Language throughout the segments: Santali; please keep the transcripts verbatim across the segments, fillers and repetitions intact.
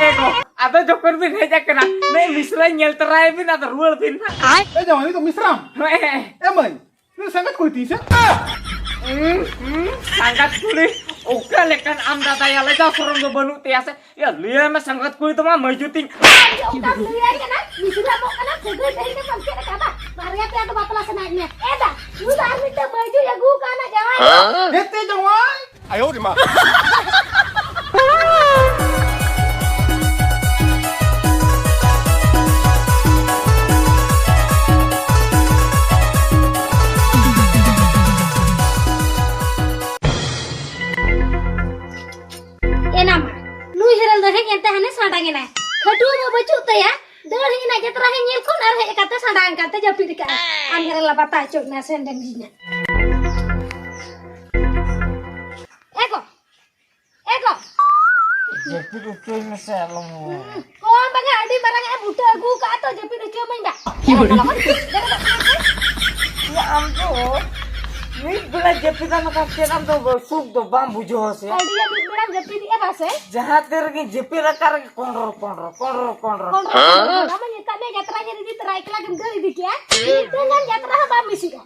ᱮ ᱜᱚ, ᱟᱫᱚ ᱡᱚᱠᱷᱚᱱ ᱵᱤᱱ ᱦᱮᱡ ᱟᱠᱟᱱᱟ, ᱱᱩᱭ ᱢᱤᱥᱨᱟᱭ ᱧᱮᱞ ᱛᱚᱨᱟᱭᱮ ᱵᱤᱱ, ᱟᱫᱚ ᱨᱩᱣᱟᱹᱲ ᱵᱤᱱ ᱦᱟᱸᱜ᱾ ᱮ ᱡᱟᱶᱟᱭ, ᱱᱩᱭ ᱫᱚ ᱢᱤᱥᱨᱟᱢ? ᱦᱮᱸ᱾ ᱮ ᱢᱟᱹᱭ, ᱱᱩᱭ ᱥᱟᱸᱜᱟᱛ ᱠᱩᱲᱤ ᱛᱤᱧ ᱥᱮ? ᱦᱩᱸ, ᱦᱩᱸ, ᱥᱟᱸᱜᱟᱛ ᱠᱩᱲᱤ? ᱚᱠᱟ ᱞᱮᱠᱟᱱ ᱟᱢ ᱫᱟᱫᱟ ᱭᱟ, ᱞᱟᱡᱟᱣ ᱥᱚᱨᱚᱢ ᱫᱚ ᱵᱟᱹᱱᱩᱜ ᱛᱟᱭᱟ ᱥᱮ? ᱭᱟ, ᱞᱟᱹᱭᱟᱭ ᱢᱮ ᱥᱟᱸᱜᱟᱛ ᱠᱩᱲᱤ ᱫᱚ ᱢᱟ ᱢᱟᱹᱭᱡᱩ ᱛᱤᱧ᱾ ᱟᱨ ᱚᱱᱠᱟᱢ ᱞᱟᱹᱭᱟᱭ ᱠᱟᱱᱟ, ᱢᱤᱥᱨᱟ ᱢᱚᱜ ᱠᱟᱱᱟ, ᱥᱟᱹᱜᱟᱹᱭ ᱛᱟᱦᱮᱸ ᱠᱟᱛᱮᱢ ᱪᱮᱫ ᱞᱮᱠᱟ ᱵᱟ? ᱵᱟᱨᱭᱟ ᱯᱮᱭᱟ ᱫᱚ ᱵᱟᱯᱞᱟ ᱥᱟᱱᱟᱭᱮᱫ ᱢᱮᱭᱟ᱾ ᱮ ᱫᱟ, ᱱᱩᱭ ᱫᱚ ᱟᱨ ᱢᱤᱫᱴᱟᱝ ᱢᱟᱹᱭᱡᱩᱭ ᱟᱹᱜᱩ ᱠᱟᱣᱱᱟ ᱡᱟᱶᱟᱭ᱾ ᱦᱮᱸ? ᱦᱮᱸ ᱛᱮ ᱡᱟᱶᱟᱭ? ᱟᱭᱳ ᱨᱮ ᱢᱟ᱾ ᱮᱱᱟ ᱢᱟ, ᱱᱩᱭ ᱦᱮᱨᱮᱞ ᱫᱚ ᱦᱮᱡ ᱮᱱᱛᱮ ᱦᱟᱱᱮ ᱥᱟᱰᱟᱝ ᱮᱱᱟᱭ᱾ ᱠᱷᱟᱹᱴᱩᱣᱟᱹ ᱢᱟ ᱵᱟᱹᱪᱩᱜ ᱛᱟᱭᱟ, ᱫᱟᱹᱲ ᱦᱮᱡ ᱮᱱᱟᱭ ᱡᱟᱛᱨᱟ ᱦᱮᱡ ᱧᱮᱞ ᱠᱷᱚᱱ ᱟᱨ ᱦᱮᱡ ᱠᱟᱛᱮ ᱥᱟᱰᱟᱝ ᱠᱟᱛᱮ ᱡᱟᱹᱯᱤᱫ ᱠᱟᱜᱼᱟᱭ᱾ ᱟᱢ ᱦᱮᱨᱮᱞ ᱞᱟᱵᱟ ᱛᱟ ᱦᱚᱪᱚ ᱢᱮ ᱥᱮᱱᱰᱮᱢ ᱡᱤᱧᱟ᱾ ᱮ ᱜᱚ, ᱮ ᱜᱚ᱾ ᱡᱟᱹᱯᱤᱫ ᱦᱚᱪᱚᱭ ᱢᱮᱥᱮ, ᱟᱞᱚᱢ ᱦᱩᱸ, ᱠᱚᱢ ᱵᱟᱝᱟ, ᱟᱹᱰᱤ ᱢᱟᱨᱟᱝ ᱮ ᱵᱩᱴᱟᱹ ᱟᱹᱜᱩ ᱠᱟᱜᱼᱟ ᱛᱚ, ᱡᱟᱹᱯᱤᱫ ᱦᱚᱪᱚ ᱢᱟᱹᱧ ᱵᱟ᱾ ᱮ ᱜᱚ, ᱞᱚᱜᱚᱱ ᱵᱮᱨᱮᱫᱚᱜ ᱠᱟᱱᱟ ᱥᱮ? ᱭᱟ, ᱟᱢ ᱫᱚ ᱢᱤᱫ ᱵᱮᱲᱟ ᱡᱟᱹᱯᱤᱫ ᱟᱢ ᱠᱷᱟᱱ ᱪᱮᱫ ᱟᱢ ᱫᱚ ᱥᱩᱠ ᱫᱚ ᱵᱟᱢ ᱵᱩᱡᱷᱟᱹᱣᱟ ᱥᱮ? ᱟᱹᱰᱤ ᱟᱹᱰᱤ ᱢᱟᱨᱟᱝ ᱡᱟᱹᱯᱤᱫ ᱮ ᱵᱟ ᱥᱮ? ᱡᱟᱦᱟᱸ ᱛᱮ ᱨᱮᱜᱮ ᱡᱟᱹᱯᱤᱫ ᱟᱠᱟᱫ ᱨᱮᱜᱮ ᱠᱚᱸᱰᱨᱚ, ᱠᱚᱸᱰᱨᱚ, ᱠᱚᱸᱰᱨᱚ, ᱠᱚᱸᱰᱨᱚ᱾ ᱠᱚᱸᱰᱨᱚ, ᱠᱚᱸᱰᱨᱚ᱾ ᱵᱟᱢ ᱢᱮᱛᱟᱜ ᱢᱮ, ᱡᱟᱛᱨᱟ ᱧᱮᱞ ᱤᱫᱤ ᱛᱚᱨᱟ ᱮᱠᱞᱟ ᱜᱮᱢ ᱫᱟᱹᱲ ᱤᱫᱤ ᱠᱮᱜᱼᱟ᱾ ᱢᱤᱫᱴᱟᱝ ᱜᱟᱱ ᱡᱟᱛᱨᱟ ᱦᱚᱸ ᱵᱟᱢ ᱢᱤᱥᱤᱜᱼᱟ᱾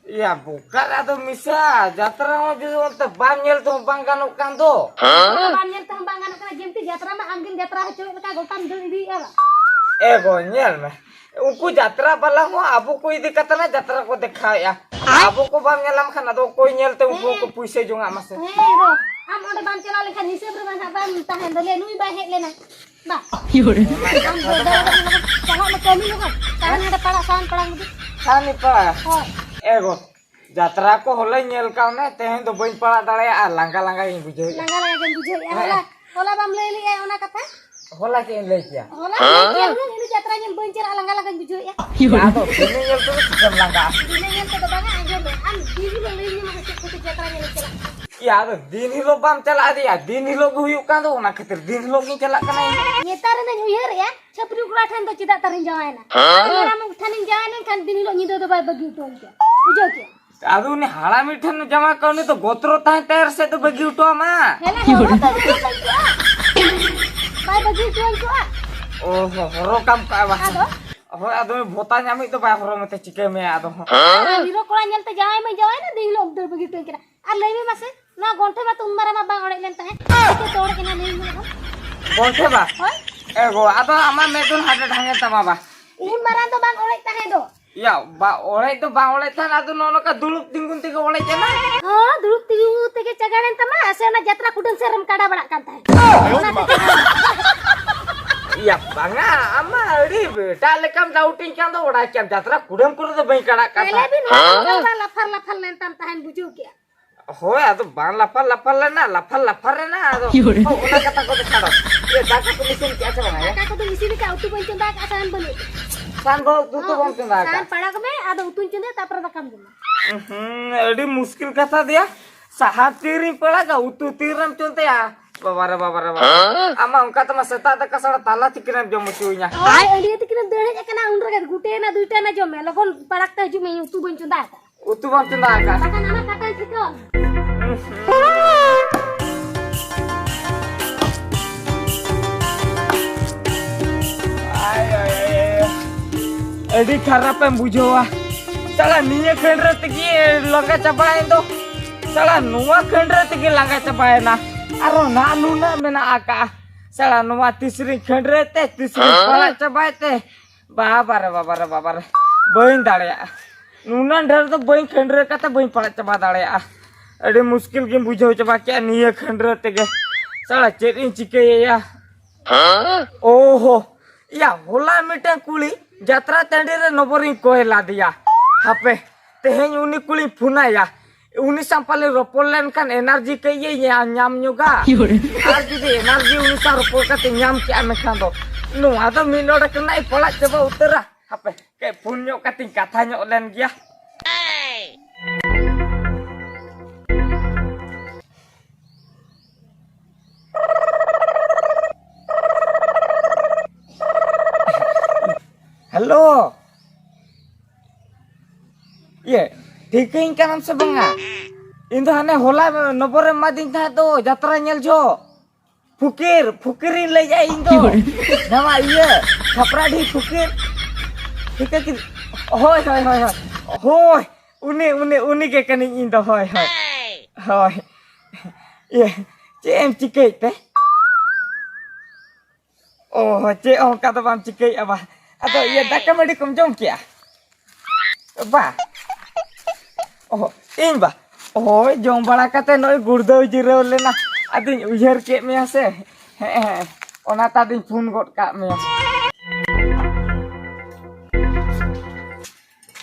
ᱭᱟ, ᱵᱚᱠᱟᱨ ᱟᱫᱚ ᱢᱤᱥᱟ, ᱡᱟᱛᱨᱟ ᱦᱚᱸ ᱡᱩᱫᱤ ᱚᱱᱛᱮ ᱵᱟᱢ ᱧᱮᱞ ᱛᱮᱦᱚᱸ ᱵᱟᱝ ᱜᱟᱱᱚᱜ ᱠᱟᱱ ᱫᱚ᱾ ᱦᱮᱸ? ᱵᱟᱢ ᱧᱮᱞ ᱛᱮᱦᱚᱸ ᱵᱟᱝ ᱜᱟᱱᱚᱜ ᱠᱟᱱᱟ, ᱡᱮᱢᱛᱤ ᱡᱟᱛᱨᱟ ᱢᱟ ᱟᱢᱜᱮᱢ ᱡᱟᱛᱨᱟ ᱦᱚᱪᱚᱭᱮᱫ ᱞᱮᱠᱟ ᱜᱚᱴᱟᱢ ᱫᱟᱹᱲ ᱤᱫᱤᱭᱮᱫᱼᱟ ᱵᱟ? ᱮ ᱜᱚ, ᱧᱮᱞ ᱢᱮ, ᱩᱱᱠᱩ ᱡᱟᱛᱨᱟ ᱵᱟᱞᱟ ᱦᱚᱸ ᱟᱵᱚ ᱠᱚ ᱤᱫᱤ ᱠᱟᱛᱮ ᱱᱟ ᱡᱟᱛᱨᱟ ᱠᱚ ᱫᱮᱠᱷᱟᱣᱮᱫᱼᱟ᱾ ᱟᱵᱚ ᱠᱚ ᱵᱟᱢ ᱧᱮᱞᱟᱢ ᱠᱷᱟᱱ ᱟᱫᱚ ᱚᱠᱚᱭ ᱧᱮᱞ ᱛᱮ ᱩᱱᱠᱩ ᱦᱚᱸᱠᱚ ᱯᱩᱭᱥᱟᱹ ᱡᱚᱝᱟᱜ ᱢᱟᱥᱮ? ᱦᱮᱸ ᱜᱚ, ᱟᱢ ᱚᱸᱰᱮ ᱵᱟᱢ ᱪᱟᱞᱟᱣ ᱞᱮᱱᱠᱷᱟᱱ ᱦᱤᱥᱟᱹᱵ ᱨᱮ ᱵᱟᱝ ᱦᱟᱸᱜ ᱵᱟᱢ ᱛᱟᱦᱮᱱ ᱫᱚ, ᱞᱟᱹᱭ ᱱᱩᱭ ᱵᱟᱭ ᱦᱮᱡ ᱞᱮᱱᱟ᱾ ᱵᱟ᱾ ᱟᱢ ᱫᱚ ᱫᱟᱫᱟ ᱫᱚ ᱪᱟᱞᱟᱜ ᱢᱮ ᱠᱟᱹᱢᱤ ᱞᱮᱠᱟ᱾ ᱛᱟᱦᱮᱸ ᱱᱚᱰᱮ ᱯᱟᱲᱟᱜ ᱥᱟᱦᱟᱱ ᱯᱟᱲᱟᱜ ᱞᱟᱹᱜᱤᱫ᱾ ᱥᱟᱦᱟᱱ ᱯᱟᱲᱟᱜ? ᱦᱳᱭ᱾ ᱮ ᱜᱚ, ᱡᱟᱛᱨᱟ ᱠᱚ ᱦᱚᱞᱟᱧ ᱧᱮᱞ ᱠᱟᱣᱱᱟ, ᱛᱮᱦᱮᱧ ᱫᱚ ᱵᱟᱹᱧ ᱯᱟᱲᱟᱜ ᱫᱟᱲᱮᱭᱟᱜᱼᱟ, ᱞᱟᱸᱜᱟ ᱞᱟᱸᱜᱟ ᱜᱤᱧ ᱵᱩᱡᱷᱟᱹᱣᱮᱫᱼᱟ᱾ ᱞᱟᱸᱜᱟ ᱞᱟᱸᱜᱟ ᱜᱮᱢ ᱵᱩᱡᱷᱟᱹᱣᱮᱫᱼᱟ? ᱦᱮᱸ᱾ ᱦᱚᱞᱟ, ᱦᱚᱞᱟ ᱵᱟᱢ ᱞᱟᱹᱭ ᱞᱮᱜᱼᱟ ᱚᱱᱟ ᱠᱟᱛᱷᱟ? ᱦᱚᱞᱟ ᱪᱮᱫ ᱤᱧ ᱞᱟᱹᱭ ᱠᱮᱭᱟ? ᱦᱚᱞᱟ ᱞᱟᱹᱭ ᱠᱮᱭᱟ ᱦᱩᱱᱟᱹᱝ, ᱤᱧ ᱫᱚ ᱡᱟᱛᱨᱟ ᱧᱮᱞ ᱵᱟᱹᱧ ᱪᱟᱞᱟᱜᱼᱟ, ᱞᱟᱸᱜᱟ ᱞᱟᱸᱜᱟᱧ ᱵᱩᱡᱷᱟᱹᱣᱮᱫᱼᱟ᱾ ᱟᱫᱚ ᱵᱤᱱᱟᱹ ᱧᱮᱞ ᱛᱮᱫᱚ ᱪᱤᱠᱟᱹᱢ ᱞᱟᱸᱜᱟᱜᱼᱟ? ᱵᱤᱱᱟᱹ ᱧᱮᱞ ᱛᱮᱫᱚ ᱵᱟᱝᱟ, ᱟᱸᱡᱚᱢ ᱢᱮ, ᱟᱢ ᱫᱤᱱ ᱦᱤᱞᱳᱜ ᱞᱟᱹᱭ ᱢᱮ ᱢᱟᱥᱮ, ᱪᱮᱫ ᱠᱚᱛᱮ ᱡᱟᱛᱨᱟ ᱧᱮᱞ ᱮᱢ ᱪᱟᱞᱟᱜᱼᱟ? ᱭᱟ, ᱟᱫᱚ ᱫᱤᱱ ᱦᱤᱞᱳᱜ ᱵᱟᱢ ᱪᱟᱞᱟᱜᱼᱟ? ᱫᱤᱭᱟ, ᱫᱤᱱ ᱦᱤᱞᱳᱜ ᱜᱮ ᱦᱩᱭᱩᱜ ᱠᱟᱱ ᱫᱚ, ᱚᱱᱟ ᱠᱷᱟᱹᱛᱤᱨ ᱫᱤᱱ ᱦᱤᱞᱳᱜ ᱜᱤᱧ ᱪᱟᱞᱟᱜ ᱠᱟᱱᱟ ᱤᱧ᱾ ᱱᱮᱛᱟᱨ ᱨᱮᱱᱟᱜ ᱩᱭᱦᱟᱹᱨᱮᱜᱼᱟ, ᱪᱷᱟᱹᱯᱨᱤ ᱠᱚᱲᱟ ᱴᱷᱮᱱ ᱫᱚ ᱪᱮᱫᱟᱜ ᱛᱟᱨᱤᱧ ᱡᱟᱶᱟᱭᱮᱱᱟ? ᱦᱮᱸ? ᱢᱟᱨᱟᱝ ᱴᱷᱮᱱᱤᱧ ᱡᱟᱶᱟᱭ ᱞᱮᱱᱠᱷᱟᱱ ᱫᱤᱱ ᱦᱤᱞᱳᱜ ᱧᱤᱫᱟᱹ ᱫᱚ ᱵᱟᱭ ᱵᱟᱹᱜᱤ ᱦᱚᱴᱚ ᱟᱹᱧ ᱠᱮᱭᱟ᱾ ᱵᱩᱡᱷᱟᱹᱣ ᱠᱮᱭᱟ? ᱟᱫᱚ ᱩᱱᱤ ᱦᱟᱲᱟᱢᱤᱡ ᱴᱷᱮᱱ ᱡᱟᱶᱟᱭ ᱠᱚᱜ, ᱩᱱᱤ ᱫᱚ ᱜᱚᱛᱨᱚ ᱛᱟᱦᱮᱸ ᱛᱟᱭᱟ ᱥᱮ ᱫᱚ ᱵᱟᱹᱜᱤ ᱦᱚᱴᱚ ᱟᱢᱟ? ᱦᱮᱸ, ᱦᱮᱸ, ᱦᱚᱲ ᱫᱚ ᱵᱟᱹᱜᱤ ᱦᱚᱴᱚ ᱟᱭ᱾ ᱵᱟᱭ ᱵᱟᱹᱜᱤ ᱦᱩᱭ ᱠᱚᱜᱼᱟ᱾ ᱚ ᱦᱚᱸ, ᱦᱚᱨᱚᱜ ᱠᱟᱢ ᱠᱟᱜᱼᱟ ᱵᱟ᱾ ᱟᱫᱚ? ᱦᱳᱭ, ᱟᱫᱚ ᱩᱱᱤ ᱵᱷᱚᱛᱟ ᱧᱟᱢᱤᱡ ᱫᱚ ᱵᱟᱭ ᱦᱚᱨᱚᱜ ᱢᱮᱛᱮ ᱪᱤᱠᱟᱹ ᱢᱮᱭᱟ ᱟᱫᱚ ᱦᱚᱸ᱾ ᱟᱨ ᱦᱤᱨᱳ ᱠᱚᱲᱟ ᱧᱮᱞᱛᱮ ᱡᱟᱶᱟᱭ ᱢᱟᱹᱧ ᱡᱟᱶᱟᱭᱮᱱᱟ, ᱫᱤᱱ ᱦᱤᱞᱳᱜ ᱫᱟᱹᱲ ᱵᱟᱹᱜᱤ ᱦᱚᱴᱚᱧ ᱠᱟᱱᱟ᱾ ᱟᱨ ᱞᱟᱹᱭ ᱢᱮ ᱢᱟᱥᱮ, ᱱᱚᱣᱟ ᱜᱚᱱᱴᱷᱮ ᱢᱟ ᱛᱚ ᱩᱱ ᱢᱟᱨᱟᱝ ᱢᱟ ᱵᱟᱝ ᱚᱲᱮᱡ ᱞᱮᱱ ᱛᱟᱦᱮᱸᱫ᱾ ᱪᱤᱠᱟᱹᱛᱮ ᱚᱲᱮᱡ ᱮᱱᱟ ᱞᱟᱹᱭ ᱢᱮ ᱟᱫᱚ? ᱜᱚᱱᱴᱷᱮ ᱵᱟ? ᱦᱳᱭ᱾ ᱮ ᱜᱚ, ᱟᱫᱚ ᱟᱢᱟᱜ ᱢᱮᱫ ᱫᱚ ᱦᱟᱸᱰᱮ ᱰᱷᱟᱝᱮ ᱛᱟᱢᱟ ᱵᱟ᱾ ᱩᱱ ᱢᱟᱨᱟᱝ ᱫᱚ ᱵᱟᱝ ᱚᱲᱮᱡ ᱛᱟᱦᱮᱸᱫ ᱫᱚ᱾ ᱭᱟ, ᱵᱟ, ᱚᱲᱮᱡ ᱫᱚ ᱵᱟᱝ ᱚᱲᱮᱡ ᱛᱟᱦᱮᱸᱫ, ᱟᱫᱚ ᱱᱚᱜᱼᱚ ᱱᱚᱝᱠᱟ ᱫᱩᱲᱩᱵ ᱛᱤᱸᱜᱩᱱ ᱛᱮᱜᱮ ᱚᱲᱮᱡ ᱮᱱᱟ᱾ ᱦᱚᱸ, ᱫᱩᱲᱩᱵ ᱛᱤᱸᱜᱩ ᱛᱮᱜᱮ ᱪᱟᱜᱟᱲᱮᱱ ᱛᱟᱢᱟ, ᱥᱮ ᱚᱱᱟ ᱡᱟᱛᱨᱟ ᱠᱩᱰᱟᱹᱢ ᱥᱮᱫ ᱨᱮᱢ ᱠᱟᱰᱟ ᱵᱟᱲᱟᱜ ᱠᱟᱱ ᱛᱟᱦᱮᱸᱫ? ᱚᱱᱟ ᱛᱮᱜᱮ᱾ ᱭᱟ, ᱵᱟᱝᱟ, ᱟᱢ ᱢᱟ ᱟᱹᱰᱤ ᱮᱴᱟᱜ ᱞᱮᱠᱟᱢ ᱰᱟᱣᱩᱴᱤᱧ ᱠᱟᱱ ᱫᱚ, ᱵᱟᱲᱟᱭ ᱠᱮᱫᱟᱢ, ᱡᱟᱛᱨᱟ ᱠᱩᱰᱟᱹᱢ ᱠᱚᱨᱮ ᱫᱚ ᱵᱟᱹᱧ ᱠᱟᱲᱟᱜ ᱠᱟᱱ ᱧᱮᱞᱮ ᱛᱟᱦᱮᱸᱫ᱾ ᱵᱤᱱ, ᱦᱚᱲ ᱠᱚ ᱞᱟᱯᱷᱟᱨ ᱞᱟᱯᱷᱟᱨ ᱞᱮᱱ ᱛᱟᱢ ᱛᱟᱦᱮᱸᱫ, ᱵᱩᱡᱷᱟᱹᱣ ᱠᱮᱜᱼᱟ᱾ ᱦᱳᱭ, ᱟᱫᱚ ᱵᱟᱝ ᱞᱟᱯᱷᱟᱨ ᱞᱟᱯᱷᱟᱨ ᱞᱮᱱᱟ, ᱞᱟᱯᱷᱟᱨ ᱞᱟᱯᱷᱟᱨ ᱞᱮᱱᱟ, ᱟᱫᱚ ᱦᱳᱭ, ᱚᱱᱟ ᱠᱟᱛᱷᱟ ᱠᱚᱫᱚ ᱪᱷᱟᱲᱚ᱾ ᱤᱭᱟᱹ, ᱫᱟᱠᱟ ᱠᱚᱢ ᱤᱥᱤᱱ ᱠᱮᱜᱼᱟ ᱥᱮ ᱵᱟᱝᱟ, ᱭᱟ? ᱫᱟᱠᱟ ᱠᱚᱫᱚᱧ ᱤᱥᱤᱱ ᱟᱠᱟᱫ, ᱩᱛᱩ ᱵᱟᱹᱧ ᱪᱚᱸᱫᱟ ᱟᱠᱟᱫ, ᱥᱟᱦᱟᱱ ᱵᱟᱹᱱᱩᱜ᱾ ᱥᱟᱦᱟᱱ ᱵᱟᱹᱱᱩᱜ, ᱩᱛᱩ ᱵᱟᱢ ᱪᱚᱸᱫᱟ ᱟᱠᱟᱫ? ᱥᱟᱦᱟᱱ ᱯᱟᱲᱟᱜ ᱢᱮ, ᱟᱫᱚ ᱩᱛᱩᱧ ᱪᱚᱸᱫᱟᱭᱟ, ᱛᱟᱯᱚᱨᱮ ᱫᱟᱠᱟᱢ ᱡᱚᱢᱟ᱾ ᱩᱦᱩᱸ, ᱟᱹᱰᱤ ᱢᱩᱥᱠᱤᱞ ᱠᱟᱛᱷᱟ ᱫᱮᱭᱟ᱾ ᱥᱟᱦᱟᱱ ᱛᱤᱨᱤᱧ ᱯᱟᱲᱟᱜᱟ, ᱩᱛᱩ ᱛᱤᱨᱮᱢ ᱪᱚᱸᱫᱟᱭᱟ? ᱵᱟᱵᱟᱨᱮ, ᱵᱟᱵᱟᱨᱮ, ᱵᱟᱵᱟᱨᱮ᱾ ᱟᱢ ᱢᱟ ᱚᱱᱠᱟ ᱛᱮᱢᱟ ᱥᱮᱛᱟᱜ ᱫᱟᱠᱟ ᱥᱟᱲᱟ ᱛᱟᱞᱟ ᱛᱤᱠᱤᱱᱮᱢ ᱡᱚᱢ ᱦᱚᱪᱚᱧᱟ᱾ ᱟᱭ ᱟᱹᱰᱤ ᱛᱤᱠᱤᱱᱮᱢ ᱫᱟᱹᱲ ᱦᱮᱡ ᱟᱠᱟᱱᱟ, ᱩᱱ ᱨᱮᱜᱮ ᱜᱩᱴᱮᱭᱮᱱᱟ, ᱫᱩᱭᱴᱟ ᱮᱱᱟ, ᱡᱚᱢ ᱢᱮ, ᱞᱚᱜᱚᱱ ᱯᱟᱲᱟᱜ ᱛᱮ ᱦᱤᱡᱩᱜ ᱢᱮ, ᱤᱧ ᱩᱛᱩ ᱵᱟᱹᱧ ᱪᱚᱸᱫᱟ ᱟᱠᱟᱫ᱾ ᱩᱛᱩ ᱵᱟᱢ ᱪᱚᱸᱫᱟ ᱟᱠᱟᱫ? ᱵᱟᱠᱷᱟᱱ ᱦᱟᱱᱟ ᱠᱟᱴᱟᱧ ᱴᱷᱤᱠᱟᱹᱣᱟᱢ᱾ ᱟᱭ, ᱟᱭ, ᱟᱭ, ᱟᱭ᱾ ᱟᱹᱰᱤ ᱠᱷᱟᱨᱟᱯᱮᱢ ᱵᱩᱡᱷᱟᱹᱣᱟ᱾ ᱥᱟᱞᱟ ᱱᱤᱭᱟᱹ ᱠᱷᱟᱹᱱᱰᱨᱟᱹ ᱛᱮᱜᱮ ᱞᱟᱸᱜᱟ ᱪᱟᱵᱟᱭᱮᱱ ᱫᱚ᱾ ᱥᱟᱞᱟ ᱱᱚᱣᱟ ᱠᱷᱟᱹᱱᱰᱨᱟᱹ ᱛᱮᱜᱮ ᱞᱟᱸᱜᱟ ᱪᱟᱵᱟᱭᱮᱱᱟ᱾ ᱟᱨᱚ ᱱᱟᱜ ᱱᱩᱱᱟᱹᱜ ᱢᱮᱱᱟᱜ ᱟᱠᱟᱜᱼᱟ᱾ ᱥᱟᱞᱟ ᱱᱚᱣᱟ ᱛᱤᱥᱨᱤᱧ ᱠᱷᱟᱹᱱᱰᱨᱟᱹ ᱛᱮ, ᱛᱤᱥᱨᱤᱧ ᱯᱟᱲᱟᱜ ᱪᱟᱵᱟᱭ ᱛᱮ᱾ ᱵᱟᱵᱟᱨᱮ, ᱵᱟᱵᱟᱨᱮ, ᱵᱟᱵᱟᱨᱮ, ᱵᱟᱹᱧ ᱫᱟᱲᱮᱭᱟᱜᱼᱟ᱾ ᱱᱩᱱᱟᱹᱜ ᱰᱷᱮᱨ ᱫᱚ ᱵᱟᱹᱧ ᱠᱷᱟᱹᱱᱰᱨᱟᱹ ᱠᱟᱛᱮ ᱵᱟᱹᱧ ᱯᱟᱲᱟᱜ ᱪᱟᱵᱟ ᱫᱟᱲᱮᱭᱟᱜᱼᱟ᱾ ᱟᱹᱰᱤ ᱢᱩᱥᱠᱤᱞ ᱜᱤᱧ ᱵᱩᱡᱷᱟᱹᱣ ᱪᱟᱵᱟ ᱠᱮᱜᱼᱟ ᱱᱤᱭᱟᱹ ᱠᱷᱟᱹᱱᱰᱨᱟᱹ ᱛᱮᱜᱮ᱾ ᱥᱟᱞᱟ ᱪᱮᱫ ᱤᱧ ᱪᱤᱠᱟᱹᱭᱮᱭᱟ? ᱳᱦᱳ, ᱭᱟ, ᱦᱚᱞᱟ ᱢᱤᱫᱴᱟᱝ ᱠᱩᱲᱤ ᱡᱟᱛᱨᱟ ᱴᱟᱺᱰᱤ ᱨᱮ ᱱᱚᱵᱚᱨᱤᱧ ᱠᱚᱭ ᱞᱟᱫᱮᱭᱟ᱾ ᱦᱟᱯᱮ, ᱛᱮᱦᱮᱧ ᱩᱱᱤ ᱠᱩᱲᱤᱧ ᱯᱷᱳᱱᱟᱭᱟ᱾ ᱩᱱᱤ ᱥᱟᱶ ᱯᱟᱞᱮ ᱨᱚᱯᱚᱲ ᱞᱮᱱᱠᱷᱟᱱ ᱮᱱᱟᱨᱡᱤ ᱠᱟᱹᱡ ᱤᱧ ᱧᱟᱢ ᱧᱚᱜᱟ᱾ ᱟᱨ ᱡᱩᱫᱤ ᱮᱱᱟᱨᱡᱤ ᱩᱱᱤ ᱥᱟᱶ ᱨᱚᱯᱚᱲ ᱠᱟᱛᱮ ᱧᱟᱢ ᱠᱮᱜᱼᱟ ᱢᱮᱱᱠᱷᱟᱱ ᱫᱚ, ᱱᱚᱣᱟ ᱫᱚ ᱢᱤᱫ ᱱᱚᱰᱮᱠ ᱨᱮᱱᱟᱜ ᱤᱧ ᱯᱟᱲᱟᱜ ᱪᱟᱵᱟ ᱩᱛᱟᱹᱨᱟ᱾ ᱦᱟᱯᱮ, ᱠᱟᱹᱡ ᱯᱷᱳᱱ ᱧᱚᱜ ᱠᱟᱛᱮᱧ ᱠᱟᱛᱷᱟ ᱧᱚᱜ ᱞᱮᱱ ᱜᱮᱭᱟ᱾ ᱦᱮᱞᱳ᱾ ᱤᱭᱟᱹ, ᱴᱷᱤᱠᱟᱹᱧ ᱠᱟᱱᱟᱢ ᱥᱮ ᱵᱟᱝᱟ? ᱤᱧ ᱫᱚ ᱦᱟᱱᱮ ᱦᱚᱞᱟ ᱱᱚᱵᱚᱨᱮᱢ ᱮᱢᱟᱫᱤᱧ ᱛᱟᱦᱮᱸᱫ ᱫᱚ ᱡᱟᱛᱨᱟ ᱧᱮᱞ ᱡᱚᱦᱚᱜ᱾ ᱯᱷᱩᱠᱤᱨ, ᱯᱷᱩᱠᱤᱨᱤᱧ ᱞᱟᱹᱭᱮᱜᱼᱟ ᱤᱧ ᱫᱚ᱾ ᱱᱟᱣᱟ ᱤᱭᱟᱹ, ᱪᱷᱟᱯᱨᱟᱰᱤ ᱯᱷᱩᱠᱤᱨ᱾ ᱴᱷᱤᱠᱟᱹ ᱠᱮᱫ? ᱦᱳᱭ, ᱦᱳᱭ, ᱦᱳᱭ, ᱦᱳᱭ᱾ ᱦᱳᱭ, ᱩᱱᱤ, ᱩᱱᱤ, ᱩᱱᱤ ᱜᱮ ᱠᱟᱹᱱᱟᱹᱧ ᱤᱧ ᱫᱚ, ᱦᱳᱭ, ᱦᱳᱭ᱾ ᱦᱳᱭ᱾ ᱤᱭᱟᱹ, ᱪᱮᱫ ᱮᱢ ᱪᱤᱠᱟᱹᱭᱮᱫ ᱛᱮ? ᱚ, ᱪᱮᱫ ᱦᱚᱸ ᱚᱱᱠᱟ ᱫᱚ ᱵᱟᱢ ᱪᱤᱠᱟᱹᱭᱮᱫᱼᱟ ᱵᱟ᱾ ᱟᱫᱚ ᱤᱭᱟᱹ, ᱫᱟᱠᱟ ᱢᱟᱹᱰᱤ ᱠᱚᱢ ᱡᱚᱢ ᱠᱮᱜᱼᱟ? ᱵᱟ᱾ ᱚ, ᱤᱧ ᱵᱟ᱾ ᱦᱳᱭ, ᱡᱚᱢ ᱵᱟᱲᱟ ᱠᱟᱛᱮ ᱱᱚᱜᱼᱚᱭ ᱜᱩᱲᱫᱟᱹᱣ ᱡᱤᱨᱟᱹᱣ ᱞᱮᱱᱟ᱾ ᱟᱫᱚᱧ ᱩᱭᱦᱟᱹᱨ ᱠᱮᱫ ᱢᱮᱭᱟ ᱥᱮ᱾ ᱦᱮᱸ, ᱦᱮᱸ, ᱚᱱᱟᱛᱮ ᱟᱫᱚᱧ ᱯᱷᱳᱱ ᱜᱚᱫ ᱠᱟᱜ ᱢᱮᱭᱟ᱾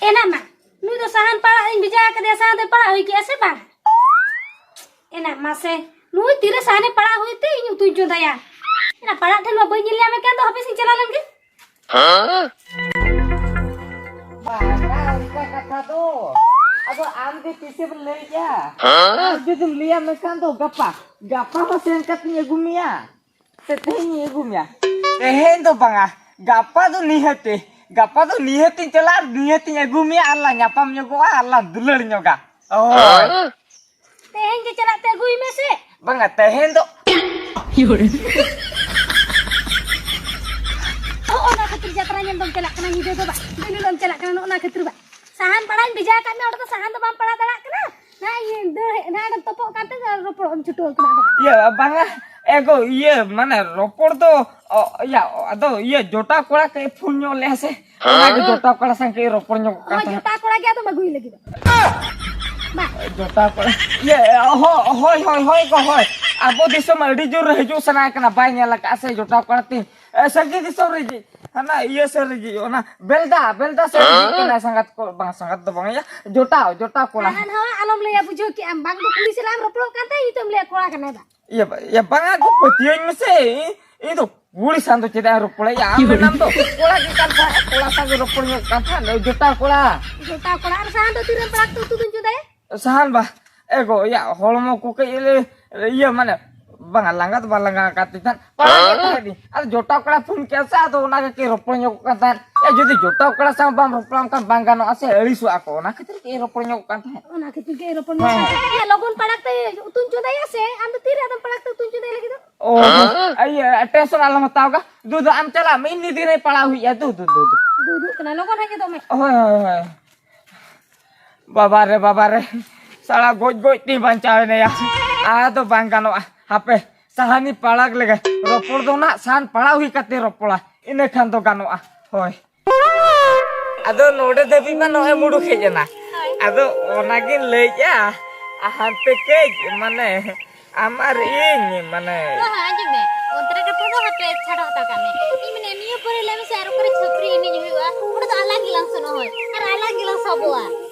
ᱮᱱᱟ ᱢᱟ, ᱱᱩᱭ ᱫᱚ ᱥᱟᱦᱟᱱ ᱯᱟᱲᱟᱜ ᱤᱧ ᱵᱷᱮᱡᱟ ᱟᱠᱟᱫᱮᱭᱟ, ᱥᱟᱦᱟᱱ ᱫᱚᱭ ᱯᱟᱲᱟᱜ ᱦᱩᱭ ᱠᱮᱜᱼᱟ ᱥᱮ ᱵᱟᱝ? ᱮᱱᱟ ᱢᱟᱥᱮ, ᱱᱩᱭ ᱛᱤᱨᱮ ᱥᱟᱦᱟᱱᱮ ᱯᱟᱲᱟᱜ ᱦᱩᱭ ᱛᱮ ᱤᱧ ᱩᱛᱩᱧ ᱪᱚᱸᱫᱟᱭᱟ? ᱮᱱᱟ ᱯᱟᱲᱟᱜ ᱴᱷᱮᱱ ᱢᱟ ᱵᱟᱹᱧ ᱧᱮᱞ ᱧᱟᱢᱮ ᱠᱟᱱ ᱫᱚ, ᱦᱟᱯᱮ ᱥᱮᱧ ᱪᱟᱞᱟᱣ ᱞᱮᱱ ᱜᱮ᱾ ᱵᱟᱝᱟ, ᱚᱱᱠᱟ ᱠᱟᱛᱷᱟ ᱫᱚ᱾ ᱟᱫᱚ ᱟᱢ ᱜᱮ ᱛᱤᱥᱮᱢ ᱞᱟᱹᱭᱮᱜᱼᱟ? ᱟᱢ ᱡᱩᱫᱤᱢ ᱞᱟᱹᱭᱟ ᱢᱮᱱᱠᱷᱟᱱ ᱫᱚ ᱜᱟᱯᱟ, ᱜᱟᱯᱟ ᱦᱚᱸ ᱥᱮᱱ ᱠᱟᱛᱮᱧ ᱟᱹᱜᱩ ᱢᱮᱭᱟ᱾ ᱥᱮ ᱛᱮᱦᱮᱧ ᱤᱧ ᱟᱹᱜᱩ ᱢᱮᱭᱟ? ᱛᱮᱦᱮᱧ ᱫᱚ ᱵᱟᱝᱟ, ᱜᱟᱯᱟ ᱫᱚ ᱱᱤᱦᱟᱹᱛᱤ, ᱜᱟᱯᱟ ᱫᱚ ᱱᱤᱦᱟᱹᱛᱤᱧ ᱪᱟᱞᱟᱜᱼᱟ ᱟᱨ ᱱᱤᱦᱟᱹᱛᱤᱧ ᱟᱹᱜᱩ ᱢᱮᱭᱟ ᱟᱨ ᱞᱟᱝ ᱧᱟᱯᱟᱢ ᱧᱚᱜᱚᱜᱼᱟ ᱟᱨ ᱞᱟᱝ ᱫᱩᱞᱟᱹᱲ ᱧᱚᱜᱟ᱾ ᱦᱳᱭ᱾ ᱛᱮᱦᱮᱧ ᱜᱮ ᱪᱟᱞᱟᱜ ᱛᱮ ᱟᱹᱜᱩᱭ ᱢᱮ ᱥᱮ᱾ ᱵᱟᱝᱟ, ᱛᱮᱦᱮᱧ ᱫᱚ ᱦᱚᱸᱜᱼᱚ ᱚᱱᱟ ᱠᱷᱟᱹᱛᱤᱨ ᱡᱟᱛᱨᱟ ᱧᱮᱞ ᱫᱚᱢ ᱪᱟᱞᱟᱜ ᱠᱟᱱᱟ, ᱧᱤᱫᱟᱹ ᱫᱚ ᱵᱟᱝ, ᱫᱤᱱ ᱦᱤᱞᱳᱜ ᱮᱢ ᱪᱟᱞᱟᱜ ᱠᱟᱱᱟ, ᱱᱚᱜᱼᱚ ᱚᱱᱟ ᱠᱷᱟᱹᱛᱤᱨ ᱵᱟᱝ᱾ ᱥᱟᱦᱟᱱ ᱯᱟᱲᱟᱜ ᱤᱧ ᱵᱷᱮᱡᱟ ᱟᱠᱟᱫ ᱢᱮᱭᱟ, ᱚᱸᱰᱮ ᱫᱚ ᱥᱟᱦᱟᱱ ᱫᱚ ᱵᱟᱢ ᱯᱟᱲᱟᱜ ᱫᱟᱲᱮᱭᱟᱜ ᱠᱟᱱᱟ᱾ ᱱᱟ ᱤᱭᱟᱹ ᱫᱟᱹᱲ ᱦᱮᱡ ᱱᱟ, ᱚᱸᱰᱮ ᱛᱚᱯᱚᱜ ᱠᱟᱱᱛᱮ ᱨᱚᱯᱚᱲᱚᱜ ᱮᱢ ᱪᱷᱩᱴᱟᱹᱣ ᱠᱟᱱᱟ ᱟᱫᱚ᱾ ᱤᱭᱟᱹ, ᱵᱟᱝᱟ, ᱮᱜᱳ, ᱤᱭᱟᱹ, ᱢᱟᱱᱮ, ᱨᱚᱯᱚᱲ ᱫᱚ, ᱚ, ᱤᱭᱟᱹ, ᱟᱫᱚ, ᱤᱭᱟᱹ, ᱡᱚᱴᱟᱣ ᱠᱚᱲᱟ ᱠᱟᱹᱡ ᱯᱷᱳᱱ ᱧᱚᱜ ᱞᱮᱜᱼᱟ ᱥᱮ, ᱚᱱᱟᱜᱮ ᱡᱚᱴᱟᱣ ᱠᱚᱲᱟ ᱥᱟᱶ ᱠᱟᱹᱡ ᱨᱚᱯᱚᱲ ᱧᱚᱜ ᱠᱟᱱ ᱦᱳᱭ, ᱛᱟᱦᱮᱸᱫ᱾ ᱡᱚᱴᱟᱣ ᱠᱚᱲᱟ ᱜᱮ ᱟᱫᱚᱢ ᱟᱹᱜᱩᱭ ᱞᱟᱹᱜᱤᱫ᱾ ᱵᱟ᱾ ᱡᱚᱴᱟᱣ ᱠᱚᱲᱟ, ᱤᱭᱟᱹ, ᱦᱳ-, ᱦᱳᱭ, ᱦᱳᱭ, ᱦᱳᱭ ᱜᱳ, ᱦᱳᱭ᱾ ᱟᱵᱚ ᱫᱤᱥᱚᱢ ᱟᱹᱰᱤ ᱡᱳᱨ ᱦᱤᱡᱩᱜ ᱥᱟᱱᱟᱭᱮ ᱠᱟᱱᱟ, ᱵᱟᱭ ᱧᱮᱞ ᱟᱠᱟᱫᱼᱟ ᱥᱮ ᱡᱚᱴᱟᱣ ᱠᱚᱲᱟ ᱛᱤᱧ᱾ ᱮ, ᱥᱟᱺᱜᱤᱧ ᱫᱤᱥᱚᱢ ᱨᱮ ᱡᱮ, ᱦᱟᱱᱟ ᱤᱭᱟᱹ ᱥᱮᱫ ᱨᱮ ᱡᱮ, ᱚᱱᱟ ᱵᱮᱞᱫᱟ, ᱵᱮᱞᱫᱟ ᱥᱮᱫ ᱨᱮ ᱡᱮ ᱠᱟᱱᱟᱭ ᱥᱟᱸᱜᱟᱛ ᱠᱚ, ᱵᱟᱝ ᱥᱟᱸᱜᱟᱛ ᱫᱚ ᱵᱟᱝ, ᱤᱭᱟᱹ, ᱡᱚᱴᱟᱣ, ᱡᱚᱴᱟᱣ ᱠᱚᱲᱟ᱾ ᱦᱟᱱᱟ ᱱᱟᱣᱟ ᱟᱞᱚᱢ ᱞᱟᱹᱭᱟ, ᱵᱩᱡᱷᱟᱹᱣ ᱠᱮᱜᱼᱟᱢ? ᱵᱟᱝ ᱫᱚ ᱠᱩᱲᱤ ᱥᱟᱞᱟᱜ ᱮᱢ ᱨᱚᱯᱚᱲᱚᱜ ᱠᱟᱱ ᱛᱟᱦᱮᱸ, ᱱᱤᱛᱚᱜ ᱮᱢ ᱞᱟᱹᱭᱟ ᱠᱚᱲᱟ ᱠᱟᱱᱟᱭ ᱵᱟ᱾ ᱤᱭᱟᱹ, ᱤᱭᱟᱹ, ᱵᱟᱝᱟ ᱜᱳ, ᱯᱟᱹᱛᱭᱟᱹᱣᱟᱹᱧ ᱢᱮᱥᱮ᱾ ᱤᱧ, ᱤᱧ ᱫᱚ ᱠᱩᱲᱤ ᱥᱟᱶ ᱫᱚ ᱪᱮᱫᱟᱜ ᱤᱧ ᱨᱚᱯᱚᱲᱟ? ᱭᱟ, ᱟᱢ ᱢᱮᱱᱟᱢ ᱫᱚ ᱠᱚᱲᱟ ᱜᱮ ᱠᱟᱱ ᱛᱟᱦᱮᱸᱫ, ᱠᱚᱲᱟ ᱥᱟᱶ ᱜᱮ ᱨᱚᱯᱚᱲ ᱧᱚᱜ ᱠᱟᱱ ᱛᱟᱦᱮᱸᱫ, ᱡᱚᱴᱟᱣ ᱠᱚᱲᱟ᱾ ᱡᱚᱴᱟᱣ ᱠᱚᱲᱟ᱾ ᱟᱨ ᱥᱟᱦᱟᱱ ᱫᱚ ᱛᱤᱨᱮᱢ ᱯᱟᱲᱟᱜ ᱛᱮ ᱩᱛᱩ ᱫᱚᱧ ᱪᱚᱸᱫᱟᱭᱟ? ᱥᱟᱦᱟᱱ ᱵᱟ, ᱮ ᱜᱳ, ᱭᱟ, ᱦᱚᱲᱢᱚ ᱠᱚ ᱠᱟᱹᱡ ᱞᱮ, ᱤᱭᱟᱹ, ᱢᱟᱱᱮ, ᱵᱟᱝᱟ, ᱞᱟᱸᱜᱟ ᱫᱚ ᱵᱟᱝ ᱞᱟᱸᱜᱟ ᱟᱠᱟᱫ ᱛᱤᱧ ᱛᱟᱦᱮᱸᱫ᱾ ᱯᱟᱲᱦᱟᱣ ᱜᱮ ᱛᱟᱦᱮᱸᱫ ᱤᱧ᱾ ᱟᱫᱚ ᱡᱚᱴᱟᱣ ᱠᱚᱲᱟ ᱯᱷᱳᱱ ᱠᱮᱫ ᱥᱮ, ᱟᱫᱚ ᱚᱱᱟ ᱜᱮ ᱠᱤᱱ ᱨᱚᱯᱚᱲ ᱧᱚᱜᱚᱜ ᱠᱟᱱ ᱛᱟᱦᱮᱸᱫ᱾ ᱮ, ᱡᱩᱫᱤ ᱡᱚᱴᱟᱣ ᱠᱚᱲᱟ ᱥᱟᱶ ᱵᱟᱢ ᱨᱚᱯᱚᱲᱟ, ᱮᱱᱠᱷᱟᱱ ᱵᱟᱝ ᱜᱟᱱᱚᱜᱼᱟ ᱥᱮ, ᱟᱹᱲᱤᱥᱚᱜᱼᱟ ᱠᱚ᱾ ᱚᱱᱟ ᱠᱷᱟᱹᱛᱤᱨ ᱠᱤᱱ ᱨᱚᱯᱚᱲ ᱧᱚᱜᱚᱜ ᱠᱟᱱ ᱛᱟᱦᱮᱸᱫ᱾ ᱚᱱᱟ ᱠᱷᱟᱹᱛᱤᱨ ᱜᱮ ᱨᱚᱯᱚᱲ ᱦᱮᱸ᱾ ᱧᱚᱜᱚᱜ ᱠᱟᱱ ᱛᱟᱦᱮᱸᱫ᱾ ᱞᱚᱜᱚᱱ ᱯᱟᱲᱟᱜ ᱛᱮ ᱩᱛᱩᱧ ᱪᱚᱸᱫᱟᱭᱟ ᱥᱮ, ᱟᱢ ᱫᱚ ᱛᱤᱨᱮ ᱟᱫᱚᱢ ᱯᱟᱲᱟᱜ ᱛᱮ ᱩᱛᱩᱧ ᱪᱚᱸᱫᱟᱭ ᱞᱟᱹᱜᱤᱫ ᱫᱚ? ᱚ, ᱤᱭᱟᱹ, ᱴᱮᱱᱥᱚᱱ ᱟᱞᱚᱢ ᱦᱟᱛᱟᱣ ᱜᱟ᱾ ᱫᱩ ᱫᱩ, ᱟᱢ ᱪᱟᱞᱟᱜ ᱢᱮ, ᱤᱧ ᱱᱤᱫᱤ ᱨᱮ ᱯᱟᱲᱟᱣ ᱦᱩᱭᱩᱜᱼᱟ, ᱫᱩ ᱫᱩ, ᱫᱩ ᱫᱩ᱾ ᱫᱩᱫᱩᱜ ᱠᱟᱱᱟ, ᱞᱚᱜᱚᱱ ᱦᱮᱡ ᱜᱚᱫᱚᱜ ᱢᱮ᱾ ᱦᱳᱭ, ᱦᱳᱭ, ᱦᱳᱭ᱾ ᱵᱟᱵᱟ ᱨᱮ, ᱵᱟᱵᱟ ᱨᱮ, ᱥᱟᱞᱟ ᱜᱚᱡ ᱜᱚᱡ ᱛᱤᱧ ᱵᱟᱧᱪᱟᱣ ᱮᱱᱟᱭᱟ᱾ ᱟᱫᱚ ᱵᱟᱝ ᱜᱟᱱᱚᱜᱼᱟ, ᱦᱟᱯᱮ, ᱥᱟᱦᱟᱱᱤ ᱯᱟᱲᱟᱜ ᱞᱮᱜᱮ᱾ ᱨᱚᱯᱚᱲ ᱫᱚ ᱱᱟᱜ ᱥᱟᱦᱟᱱ ᱯᱟᱲᱟᱣ ᱦᱩᱭ ᱠᱟᱛᱮ ᱨᱚᱯᱚᱲᱟ, ᱤᱱᱟᱹ ᱠᱷᱟᱱ ᱫᱚ ᱜᱟᱱᱚᱜᱼᱟ᱾ ᱦᱳᱭ᱾ ᱟᱫᱚ ᱱᱚᱰᱮ ᱫᱷᱟᱹᱵᱤᱡ ᱢᱟ ᱱᱚᱜᱼᱚᱭ ᱢᱩᱰᱩᱠ ᱦᱮᱡ ᱮᱱᱟ᱾ ᱦᱳᱭ᱾ ᱟᱫᱚ ᱚᱱᱟᱜᱤᱧ ᱞᱟᱹᱭᱮᱫᱼᱟ, ᱦᱟᱱᱛᱮ ᱠᱟᱹᱡ ᱢᱟᱱᱮ ᱟᱢ ᱟᱨ ᱤᱧ ᱢᱟᱱᱮ ᱦᱳᱭ, ᱦᱳᱭ, ᱟᱸᱡᱚᱢ ᱢᱮ᱾ ᱚᱱᱛᱮ ᱨᱮ ᱠᱟᱛᱷᱟ ᱫᱚ ᱦᱟᱯᱮ ᱪᱷᱟᱰᱟ ᱦᱟᱛᱟᱲ ᱠᱟᱜ ᱢᱮ᱾ ᱤᱧ ᱢᱮᱱᱮᱫ, ᱱᱤᱭᱟᱹ ᱯᱚᱨᱮ ᱞᱟᱹᱭ ᱢᱮᱥᱮ, ᱟᱨ ᱚᱠᱟᱨᱮ ᱪᱷᱟᱹᱯᱨᱤ ᱮᱱᱮᱡ ᱦᱩᱭᱩᱜᱼᱟ? ᱚᱸᱰᱮ ᱫᱚ ᱟᱞᱟᱝ ᱜᱮᱞᱟᱝ ᱥᱮᱱᱚᱜᱼᱟ, ᱦᱳᱭ, ᱟᱨ ᱟᱞᱟᱝ ᱜᱮᱞᱟᱝ ᱥᱟᱵᱚᱜᱼᱟ᱾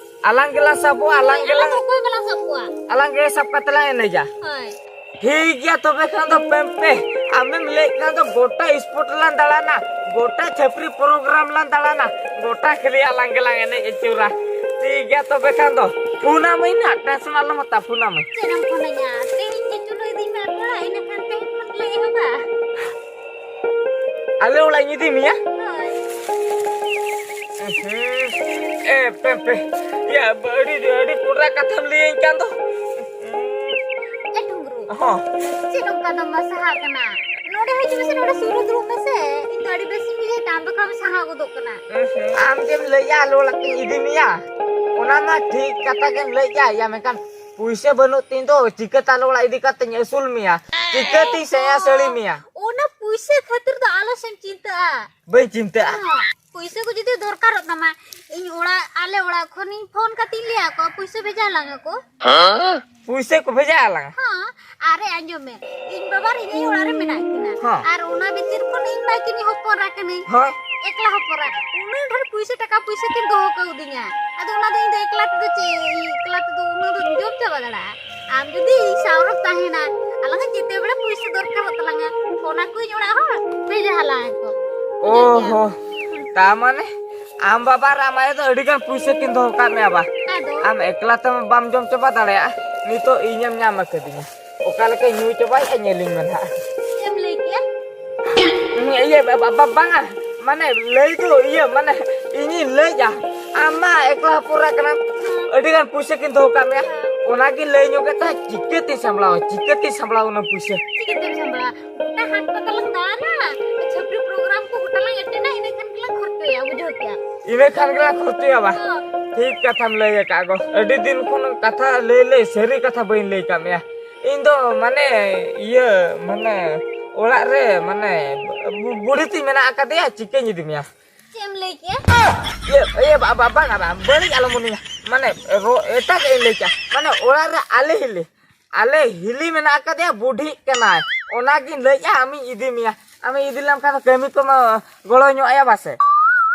ᱟᱞᱟᱝ ᱜᱮᱞᱟᱝ ᱥᱟᱵᱚᱜᱼᱟ, ᱟᱞᱟᱝ ᱦᱳᱭ, ᱟᱞᱟᱝ ᱜᱮᱞᱟᱝ, ᱫᱚ ᱚᱠᱚᱭ ᱵᱟᱞᱟᱝ ᱥᱟᱵ ᱠᱚᱣᱟ? ᱟᱞᱟᱝ ᱜᱮ ᱥᱟᱵ ᱠᱟᱛᱮ ᱞᱟᱝ ᱮᱱᱮᱡᱟ᱾ ᱦᱳᱭ᱾ ᱴᱷᱤᱠ ᱜᱮᱭᱟ, ᱛᱚᱵᱮ ᱠᱷᱟᱱ ᱫᱚ ᱯᱮᱢᱯᱮ, ᱟᱢᱮᱢ ᱞᱟᱹᱭᱮᱫ ᱠᱷᱟᱱ ᱫᱚ ᱜᱚᱴᱟ ᱥᱯᱚᱴ ᱞᱟᱝ ᱫᱟᱬᱟᱱᱟ, ᱜᱚᱴᱟ ᱪᱷᱟᱹᱯᱨᱤ ᱯᱨᱳᱜᱨᱟᱢ ᱞᱟᱝ ᱫᱟᱬᱟᱱᱟ, ᱜᱚᱴᱟ ᱠᱷᱟᱹᱞᱤ ᱟᱞᱟᱝ ᱜᱮᱞᱟᱝ ᱮᱱᱮᱡ ᱟᱹᱪᱩᱨᱟ᱾ ᱴᱷᱤᱠ ᱜᱮᱭᱟ, ᱛᱚᱵᱮ ᱠᱷᱟᱱ ᱫᱚ ᱯᱷᱳᱱ ᱟᱢᱟᱹᱧ ᱱᱟᱜ, ᱴᱮᱱᱥᱚᱱ ᱟᱞᱚᱢ ᱦᱟᱛᱟᱣᱟ, ᱯᱷᱳᱱ ᱟᱢᱟᱹᱧ᱾ ᱪᱮᱫ ᱮᱢ ᱯᱷᱳᱱᱟᱹᱧᱟ? ᱛᱮᱦᱮᱧ ᱜᱮ ᱪᱚᱞᱚ ᱤᱫᱤᱧ ᱢᱮ ᱟᱨ ᱛᱷᱚᱲᱟ, ᱤᱱᱟᱹ ᱠᱷᱟᱱ ᱛᱮᱦᱮᱧ ᱠᱷᱚᱱ ᱜᱮᱞᱮ ᱮᱦᱚᱵᱟ᱾ ᱟᱞᱮ ᱚᱲᱟᱜ ᱤᱧ ᱤᱫᱤ ᱢᱮᱭᱟ? ᱦᱳᱭ᱾ ᱦᱩᱸ᱾ ᱮ, ᱯᱮ, ᱯᱮ᱾ ᱭᱟ, ᱟᱹᱰᱤ, ᱟᱹᱰᱤ ᱯᱩᱨᱟ ᱠᱟᱛᱷᱟᱢ ᱞᱟᱹᱭᱟᱹᱧ ᱠᱟᱱ ᱫᱚ᱾ ᱮ ᱰᱩᱝᱨᱩ᱾ ᱦᱚᱸ᱾ ᱪᱮᱫ ᱚᱱᱠᱟ ᱫᱚᱢ ᱥᱟᱦᱟᱜ ᱠᱟᱱᱟ? ᱱᱚᱰᱮ ᱦᱤᱡᱩᱜ ᱢᱮᱥᱮ, ᱱᱚᱰᱮ ᱥᱩᱨ ᱨᱮ ᱫᱩᱲᱩᱵ ᱢᱮᱥᱮ᱾ ᱤᱧ ᱫᱚ ᱟᱹᱰᱤ ᱵᱮᱥᱤᱧ ᱵᱩᱡᱷᱟᱹᱣᱮᱫ ᱛᱟᱢ ᱫᱚ, ᱠᱷᱟᱢ ᱥᱟᱦᱟ ᱜᱚᱫᱚᱜ ᱠᱟᱱᱟ᱾ ᱟᱢ ᱜᱮᱢ ᱞᱟᱹᱭᱟ ᱟᱞᱮ ᱚᱲᱟᱜ ᱛᱤᱧ ᱤᱫᱤ ᱢᱮᱭᱟ? ᱚᱱᱟ ᱢᱟ ᱴᱷᱤᱠ ᱠᱟᱛᱷᱟ ᱜᱮᱢ ᱞᱟᱹᱭ ᱠᱮᱜᱼᱟ, ᱭᱟ, ᱢᱮᱱᱠᱷᱟᱱ ᱯᱩᱭᱥᱟᱹ ᱵᱟᱹᱱᱩᱜ ᱛᱤᱧ ᱫᱚ, ᱪᱤᱠᱟᱹᱛᱮ ᱟᱞᱮ ᱚᱲᱟᱜ ᱤᱫᱤ ᱠᱟᱛᱮᱧ ᱟᱹᱥᱩᱞ ᱢᱮᱭᱟ? ᱪᱤᱠᱟᱹᱛᱤᱧ ᱥᱮᱭᱟ ᱥᱟᱹᱲᱤ ᱢᱮᱭᱟ? ᱚᱱᱟ ᱯᱩᱭᱥᱟᱹ ᱠᱷᱟᱹᱛᱤᱨ ᱫᱚ ᱟᱞᱚ ᱥᱮᱢ ᱪᱤᱱᱛᱟᱹᱜᱼᱟ᱾ ᱵᱟᱹᱧ ᱪᱤᱱᱛᱟᱹᱜᱼᱟ᱾ ᱦᱚᱸ, ᱯᱩᱭᱥᱟᱹ ᱠᱚ ᱡᱩᱫᱤ ᱫᱚᱨᱠᱟᱨᱚᱜ ᱛᱟᱢᱟ, ᱤᱧ ᱚᱲᱟᱜ, ᱟᱞᱮ ᱚᱲᱟᱜ ᱠᱷᱚᱱᱤᱧ ᱯᱷᱳᱱ ᱠᱟᱛᱮᱧ ᱞᱟᱹᱭ ᱟᱠᱚᱣᱟ, ᱯᱩᱭᱥᱟᱹ ᱵᱷᱮᱡᱟ ᱟᱞᱟᱝ ᱟᱠᱚ᱾ ᱯᱩᱭᱥᱟᱹ ᱠᱚ ᱵᱷᱮᱡᱟ ᱟᱞᱟᱝᱟ? ᱦᱚᱸ, ᱟᱨᱮ ᱟᱸᱡᱚᱢ ᱢᱮ, ᱤᱧ ᱵᱟᱵᱟ ᱟᱨ ᱤᱧ ᱟᱭᱳ ᱚᱲᱟᱜ ᱨᱮ ᱢᱮᱱᱟᱜ ᱠᱤᱱᱟ᱾ ᱦᱚᱸ᱾ ᱟᱨ ᱚᱱᱟ ᱵᱷᱤᱛᱤᱨ ᱠᱷᱚᱱ ᱤᱧ ᱢᱟ ᱮᱠᱮᱱᱤᱧ ᱦᱚᱯᱚᱱ ᱮᱨᱟ ᱠᱟᱹᱱᱟᱹᱧ᱾ ᱦᱳᱭ᱾ ᱮᱠᱞᱟ ᱦᱚᱯᱚᱱ ᱮᱨᱟ᱾ ᱩᱱᱟᱹᱜ ᱰᱷᱮᱨ ᱯᱩᱭᱥᱟᱹ ᱴᱟᱠᱟ ᱯᱩᱭᱥᱟᱹ ᱠᱤᱱ ᱫᱚᱦᱚ ᱠᱟᱣᱫᱤᱧᱟ᱾ ᱟᱫᱚ ᱚᱱᱟ ᱫᱚ ᱤᱧ ᱫᱚ ᱮᱠᱞᱟ ᱛᱮᱫᱚ ᱪᱮᱫ, ᱮᱠᱞᱟ ᱛᱮᱫᱚ ᱩᱱᱟᱹᱜ ᱫᱚ ᱡᱚᱢ ᱪᱟᱵᱟ ᱫᱟᱲᱮᱭᱟᱜᱼᱟ? ᱟᱢ ᱡᱩᱫᱤ ᱤᱧ ᱥᱟᱶ ᱨᱮᱢ ᱛᱟᱦᱮᱱᱟ, ᱟᱞᱟᱝ ᱦᱚᱸ ᱡᱮᱛᱮ ᱵᱮᱲᱟ ᱯᱩᱭᱥᱟᱹ ᱫᱚᱨᱠᱟᱨᱚᱜ ᱛᱟᱞᱟᱝᱟ, ᱯᱷᱳᱱ ᱟᱠᱚᱣᱟᱹᱧ ᱚᱲᱟᱜ ᱦᱚᱲ, ᱵᱷᱮᱡᱟ ᱦᱟᱞᱟᱝ ᱟᱠᱚ᱾ ᱚ ᱵᱩᱡᱷᱟᱹᱣ ᱠᱮᱜᱼᱟᱢ? ᱦᱚᱸ᱾ ᱛᱟ ᱢᱟᱱᱮ ᱟᱢ ᱵᱟᱵᱟ ᱟᱨ ᱟᱢ ᱟᱭᱳ ᱫᱚ ᱟᱹᱰᱤ ᱜᱟᱱ ᱯᱩᱭᱥᱟᱹ ᱠᱤᱱ ᱫᱚᱦᱚ ᱠᱟᱜ ᱢᱮᱭᱟ ᱵᱟ? ᱟᱫᱚ? ᱟᱢ ᱮᱠᱞᱟ ᱛᱮᱢᱟ ᱵᱟᱢ ᱡᱚᱢ ᱪᱟᱵᱟ ᱫᱟᱲᱮᱭᱟᱜᱼᱟ᱾ ᱱᱤᱛᱚᱜ ᱤᱧᱮᱢ ᱧᱟᱢ ᱟᱠᱟᱫᱤᱧᱟ᱾ ᱚᱠᱟ ᱞᱮᱠᱟᱧ ᱧᱩ ᱪᱟᱵᱟᱭᱮᱫᱼᱟ, ᱧᱮᱞᱤᱧ ᱢᱮ ᱱᱟᱦᱟᱜ᱾ ᱪᱮᱫ ᱮᱢ ᱞᱟᱹᱭ ᱠᱮᱜᱼᱟ? ᱤᱭᱟᱹ, ᱵᱟ-, ᱵᱟ-, ᱵᱟ-, ᱵᱟᱝᱟ, ᱢᱟᱱᱮ, ᱞᱟᱹᱭ ᱫᱚ, ᱤᱭᱟᱹ, ᱢᱟᱱᱮ, ᱤᱧᱤᱧ ᱞᱟᱹᱭᱮᱫᱼᱟ, ᱟᱢ ᱢᱟ ᱮᱠᱞᱟ ᱦᱚᱯᱚᱱ ᱮᱨᱟ ᱠᱟᱱᱟᱢ, ᱟᱹᱰᱤ ᱜᱟᱱ ᱯᱩᱭᱥᱟᱹ ᱠᱤᱱ ᱫᱚᱦᱚ ᱠᱟᱜ ᱢᱮᱭᱟ, ᱚᱱᱟᱜᱤᱧ ᱞᱟᱹᱭ ᱧᱚᱜ ᱮᱫ ᱛᱟᱦᱮᱸᱫ, ᱪᱤᱠᱟᱹᱛᱤᱧ ᱥᱟᱢᱵᱲᱟᱣᱟ, ᱪᱤᱠᱟᱹᱛᱤᱧ ᱥᱟᱢᱵᱲᱟᱣᱟ ᱚᱱᱟ ᱯᱩᱭᱥᱟᱹ? ᱪᱤᱠᱟᱹᱛᱮᱢ ᱥᱟᱢᱵᱲᱟᱣᱟ? ᱜᱚᱴᱟ ᱦᱟᱴ ᱯᱟᱛᱟ ᱞᱟᱝ ᱫᱟᱬᱟᱱᱟ, ᱪᱷᱟᱹᱯᱨᱤ ᱯᱨᱳᱜᱨᱟᱢ ᱠᱚ ᱜᱚᱴᱟ ᱞᱟᱝ ᱮᱴᱮᱱᱟ, ᱤᱱᱟᱹ ᱠᱷᱟᱱ ᱜᱮᱞᱟᱝ ᱠᱷᱚᱨᱪᱚᱭᱟ, ᱵᱩᱡᱷᱟᱹᱣ ᱠᱮᱜᱼᱟ? ᱤᱱᱟᱹ ᱠᱷᱟᱱ ᱜᱮᱞᱟᱝ ᱠᱷᱚᱨᱪᱚᱭᱟ ᱵᱟ? ᱦᱚᱸ᱾ ᱴᱷᱤᱠ ᱠᱟᱛᱷᱟᱢ ᱞᱟᱹᱭ ᱟᱠᱟᱫ ᱜᱚ᱾ ᱟᱹᱰᱤ ᱫᱤᱱ ᱠᱷᱚᱱ ᱠᱟᱛᱷᱟ ᱞᱟᱹᱭ ᱞᱟᱹᱭ ᱥᱟᱹᱨᱤ ᱠᱟᱛᱷᱟ ᱵᱟᱹᱧ ᱞᱟᱹᱭ ᱠᱟᱜ ᱢᱮᱭᱟ᱾ ᱤᱧ ᱫᱚ ᱢᱟᱱᱮ ᱤᱭᱟᱹ ᱢᱟᱱᱮ ᱚᱲᱟᱜ ᱨᱮ ᱢᱟᱱᱮ ᱵᱩ-, ᱵᱩᱲᱦᱤ ᱛᱤᱧ ᱢᱮᱱᱟᱜ ᱟᱠᱟᱫᱮᱭᱟ, ᱪᱤᱠᱟᱹᱧ ᱤᱫᱤ ᱢᱮᱭᱟ? ᱪᱮᱫ ᱮᱢ ᱞᱟᱹᱭ ᱠᱮᱜᱼᱟ? ᱤᱭᱟᱹ, ᱤᱭᱟᱹ, ᱵᱟ-, ᱵᱟ-, ᱵᱟᱝᱟ, ᱵᱟᱝ, ᱵᱟᱹᱲᱤᱡ ᱟᱞᱚᱢ ᱢᱚᱱᱮᱭᱟ᱾ ᱢᱟᱱᱮ ᱨᱚ-, ᱮᱴᱟᱜ ᱤᱧ ᱞᱟᱹᱭ ᱠᱮᱜᱼᱟ᱾ ᱢᱟᱱᱮ ᱚᱲᱟᱜ ᱨᱮ ᱟᱞᱮ ᱦᱤᱞᱤ, ᱟᱞᱮ ᱦᱤᱞᱤ ᱢᱮᱱᱟᱜ ᱟᱠᱟᱫᱮᱭᱟ, ᱵᱩᱰᱷᱤᱜ ᱠᱟᱱᱟᱭ᱾ ᱚᱱᱟᱜᱤᱧ ᱞᱟᱹᱭᱮᱜᱼᱟ, ᱟᱢᱤᱧ ᱤᱫᱤ ᱢᱮᱭᱟ᱾ ᱟᱢᱤᱧ ᱤᱫᱤ ᱞᱮᱢ ᱠᱷᱟᱱ ᱫᱚ ᱠᱟᱹᱢᱤ ᱠᱚᱢᱟ ᱜᱚᱲᱚ ᱧᱚᱜ ᱟᱭᱟ ᱵᱟᱥᱮ?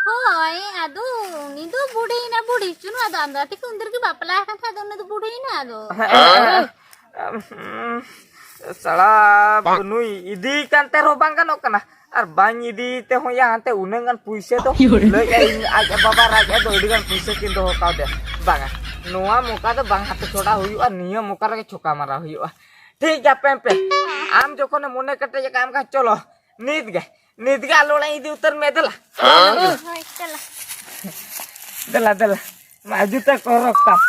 ᱦᱳᱭ, ᱟᱫᱚ ᱩᱱᱤ ᱫᱚ ᱵᱩᱰᱷᱤᱭᱮᱱᱟ, ᱵᱩᱰᱷᱤ ᱪᱩᱱᱩ, ᱟᱫᱚ ᱟᱢ ᱫᱚ ᱟᱹᱰᱤ ᱩᱱᱫᱟᱹᱨ ᱜᱮ ᱵᱟᱯᱞᱟ ᱟᱠᱟᱱ ᱠᱷᱟᱱ ᱫᱚ ᱩᱱᱤ ᱫᱚ ᱵᱩᱰᱷᱤᱭᱮᱱᱟ ᱟᱫᱚ᱾ ᱦᱮᱸ, ᱦᱮᱸ, ᱦᱮᱸ᱾ ᱩᱸ, ᱥᱟᱲᱟ ᱱᱩᱭ ᱤᱫᱤ ᱠᱟᱱ ᱛᱮ ᱨᱮᱦᱚᱸ ᱵᱟᱝ ᱜᱟᱱᱚᱜ ᱠᱟᱱᱟ, ᱟᱨ ᱵᱟᱹᱧ ᱤᱫᱤ ᱛᱮᱦᱚᱸ ᱭᱟ ᱦᱟᱱᱛᱮ ᱩᱱᱟᱹᱜ ᱜᱟᱱ ᱯᱩᱭᱥᱟᱹ ᱫᱚ ᱞᱟᱹᱭ ᱟᱭ ᱤᱧ ᱟᱡ ᱵᱟᱵᱟ ᱨᱟᱡᱽ ᱟᱡ ᱫᱚ ᱟᱹᱰᱤ ᱜᱟᱱ ᱯᱩᱭᱥᱟᱹ ᱠᱤᱱ ᱫᱚᱦᱚ ᱠᱟᱣᱫᱮ᱾ ᱵᱟᱝᱟ, ᱱᱚᱣᱟ ᱢᱚᱠᱟ ᱫᱚ ᱵᱟᱝ ᱦᱟᱛᱮ ᱪᱷᱚᱰᱟ ᱦᱩᱭᱩᱜᱼᱟ, ᱱᱤᱭᱟᱹ ᱢᱚᱠᱟ ᱨᱮᱜᱮ ᱪᱷᱚᱠᱟ ᱢᱟᱨᱟ ᱦᱩᱭᱩᱜᱼᱟ᱾ ᱴᱷᱤᱠ ᱜᱮᱭᱟ ᱯᱮᱢᱯᱮ, ᱟᱢ ᱡᱚᱠᱷᱚᱱᱮᱢ ᱢᱚᱱᱮ ᱠᱮᱴᱮᱡ ᱟᱠᱟᱫ ᱮᱱᱠᱷᱟᱱ ᱪᱚᱞᱚ ᱱᱤᱛ ᱜᱮ, ᱱᱤᱛ ᱜᱮ ᱟᱞᱚ ᱚᱲᱟᱜ ᱤᱧ ᱤᱫᱤ ᱩᱛᱟᱹᱨ ᱢᱮ ᱫᱮᱞᱟ᱾ ᱦᱳᱭ, ᱪᱟᱞᱟᱜ᱾ ᱫᱮᱞᱟ, ᱫᱮᱞᱟ᱾ ᱢᱟ ᱡᱩᱛᱟᱹ ᱠᱚ ᱦᱚᱨᱚᱜ ᱛᱟᱢ᱾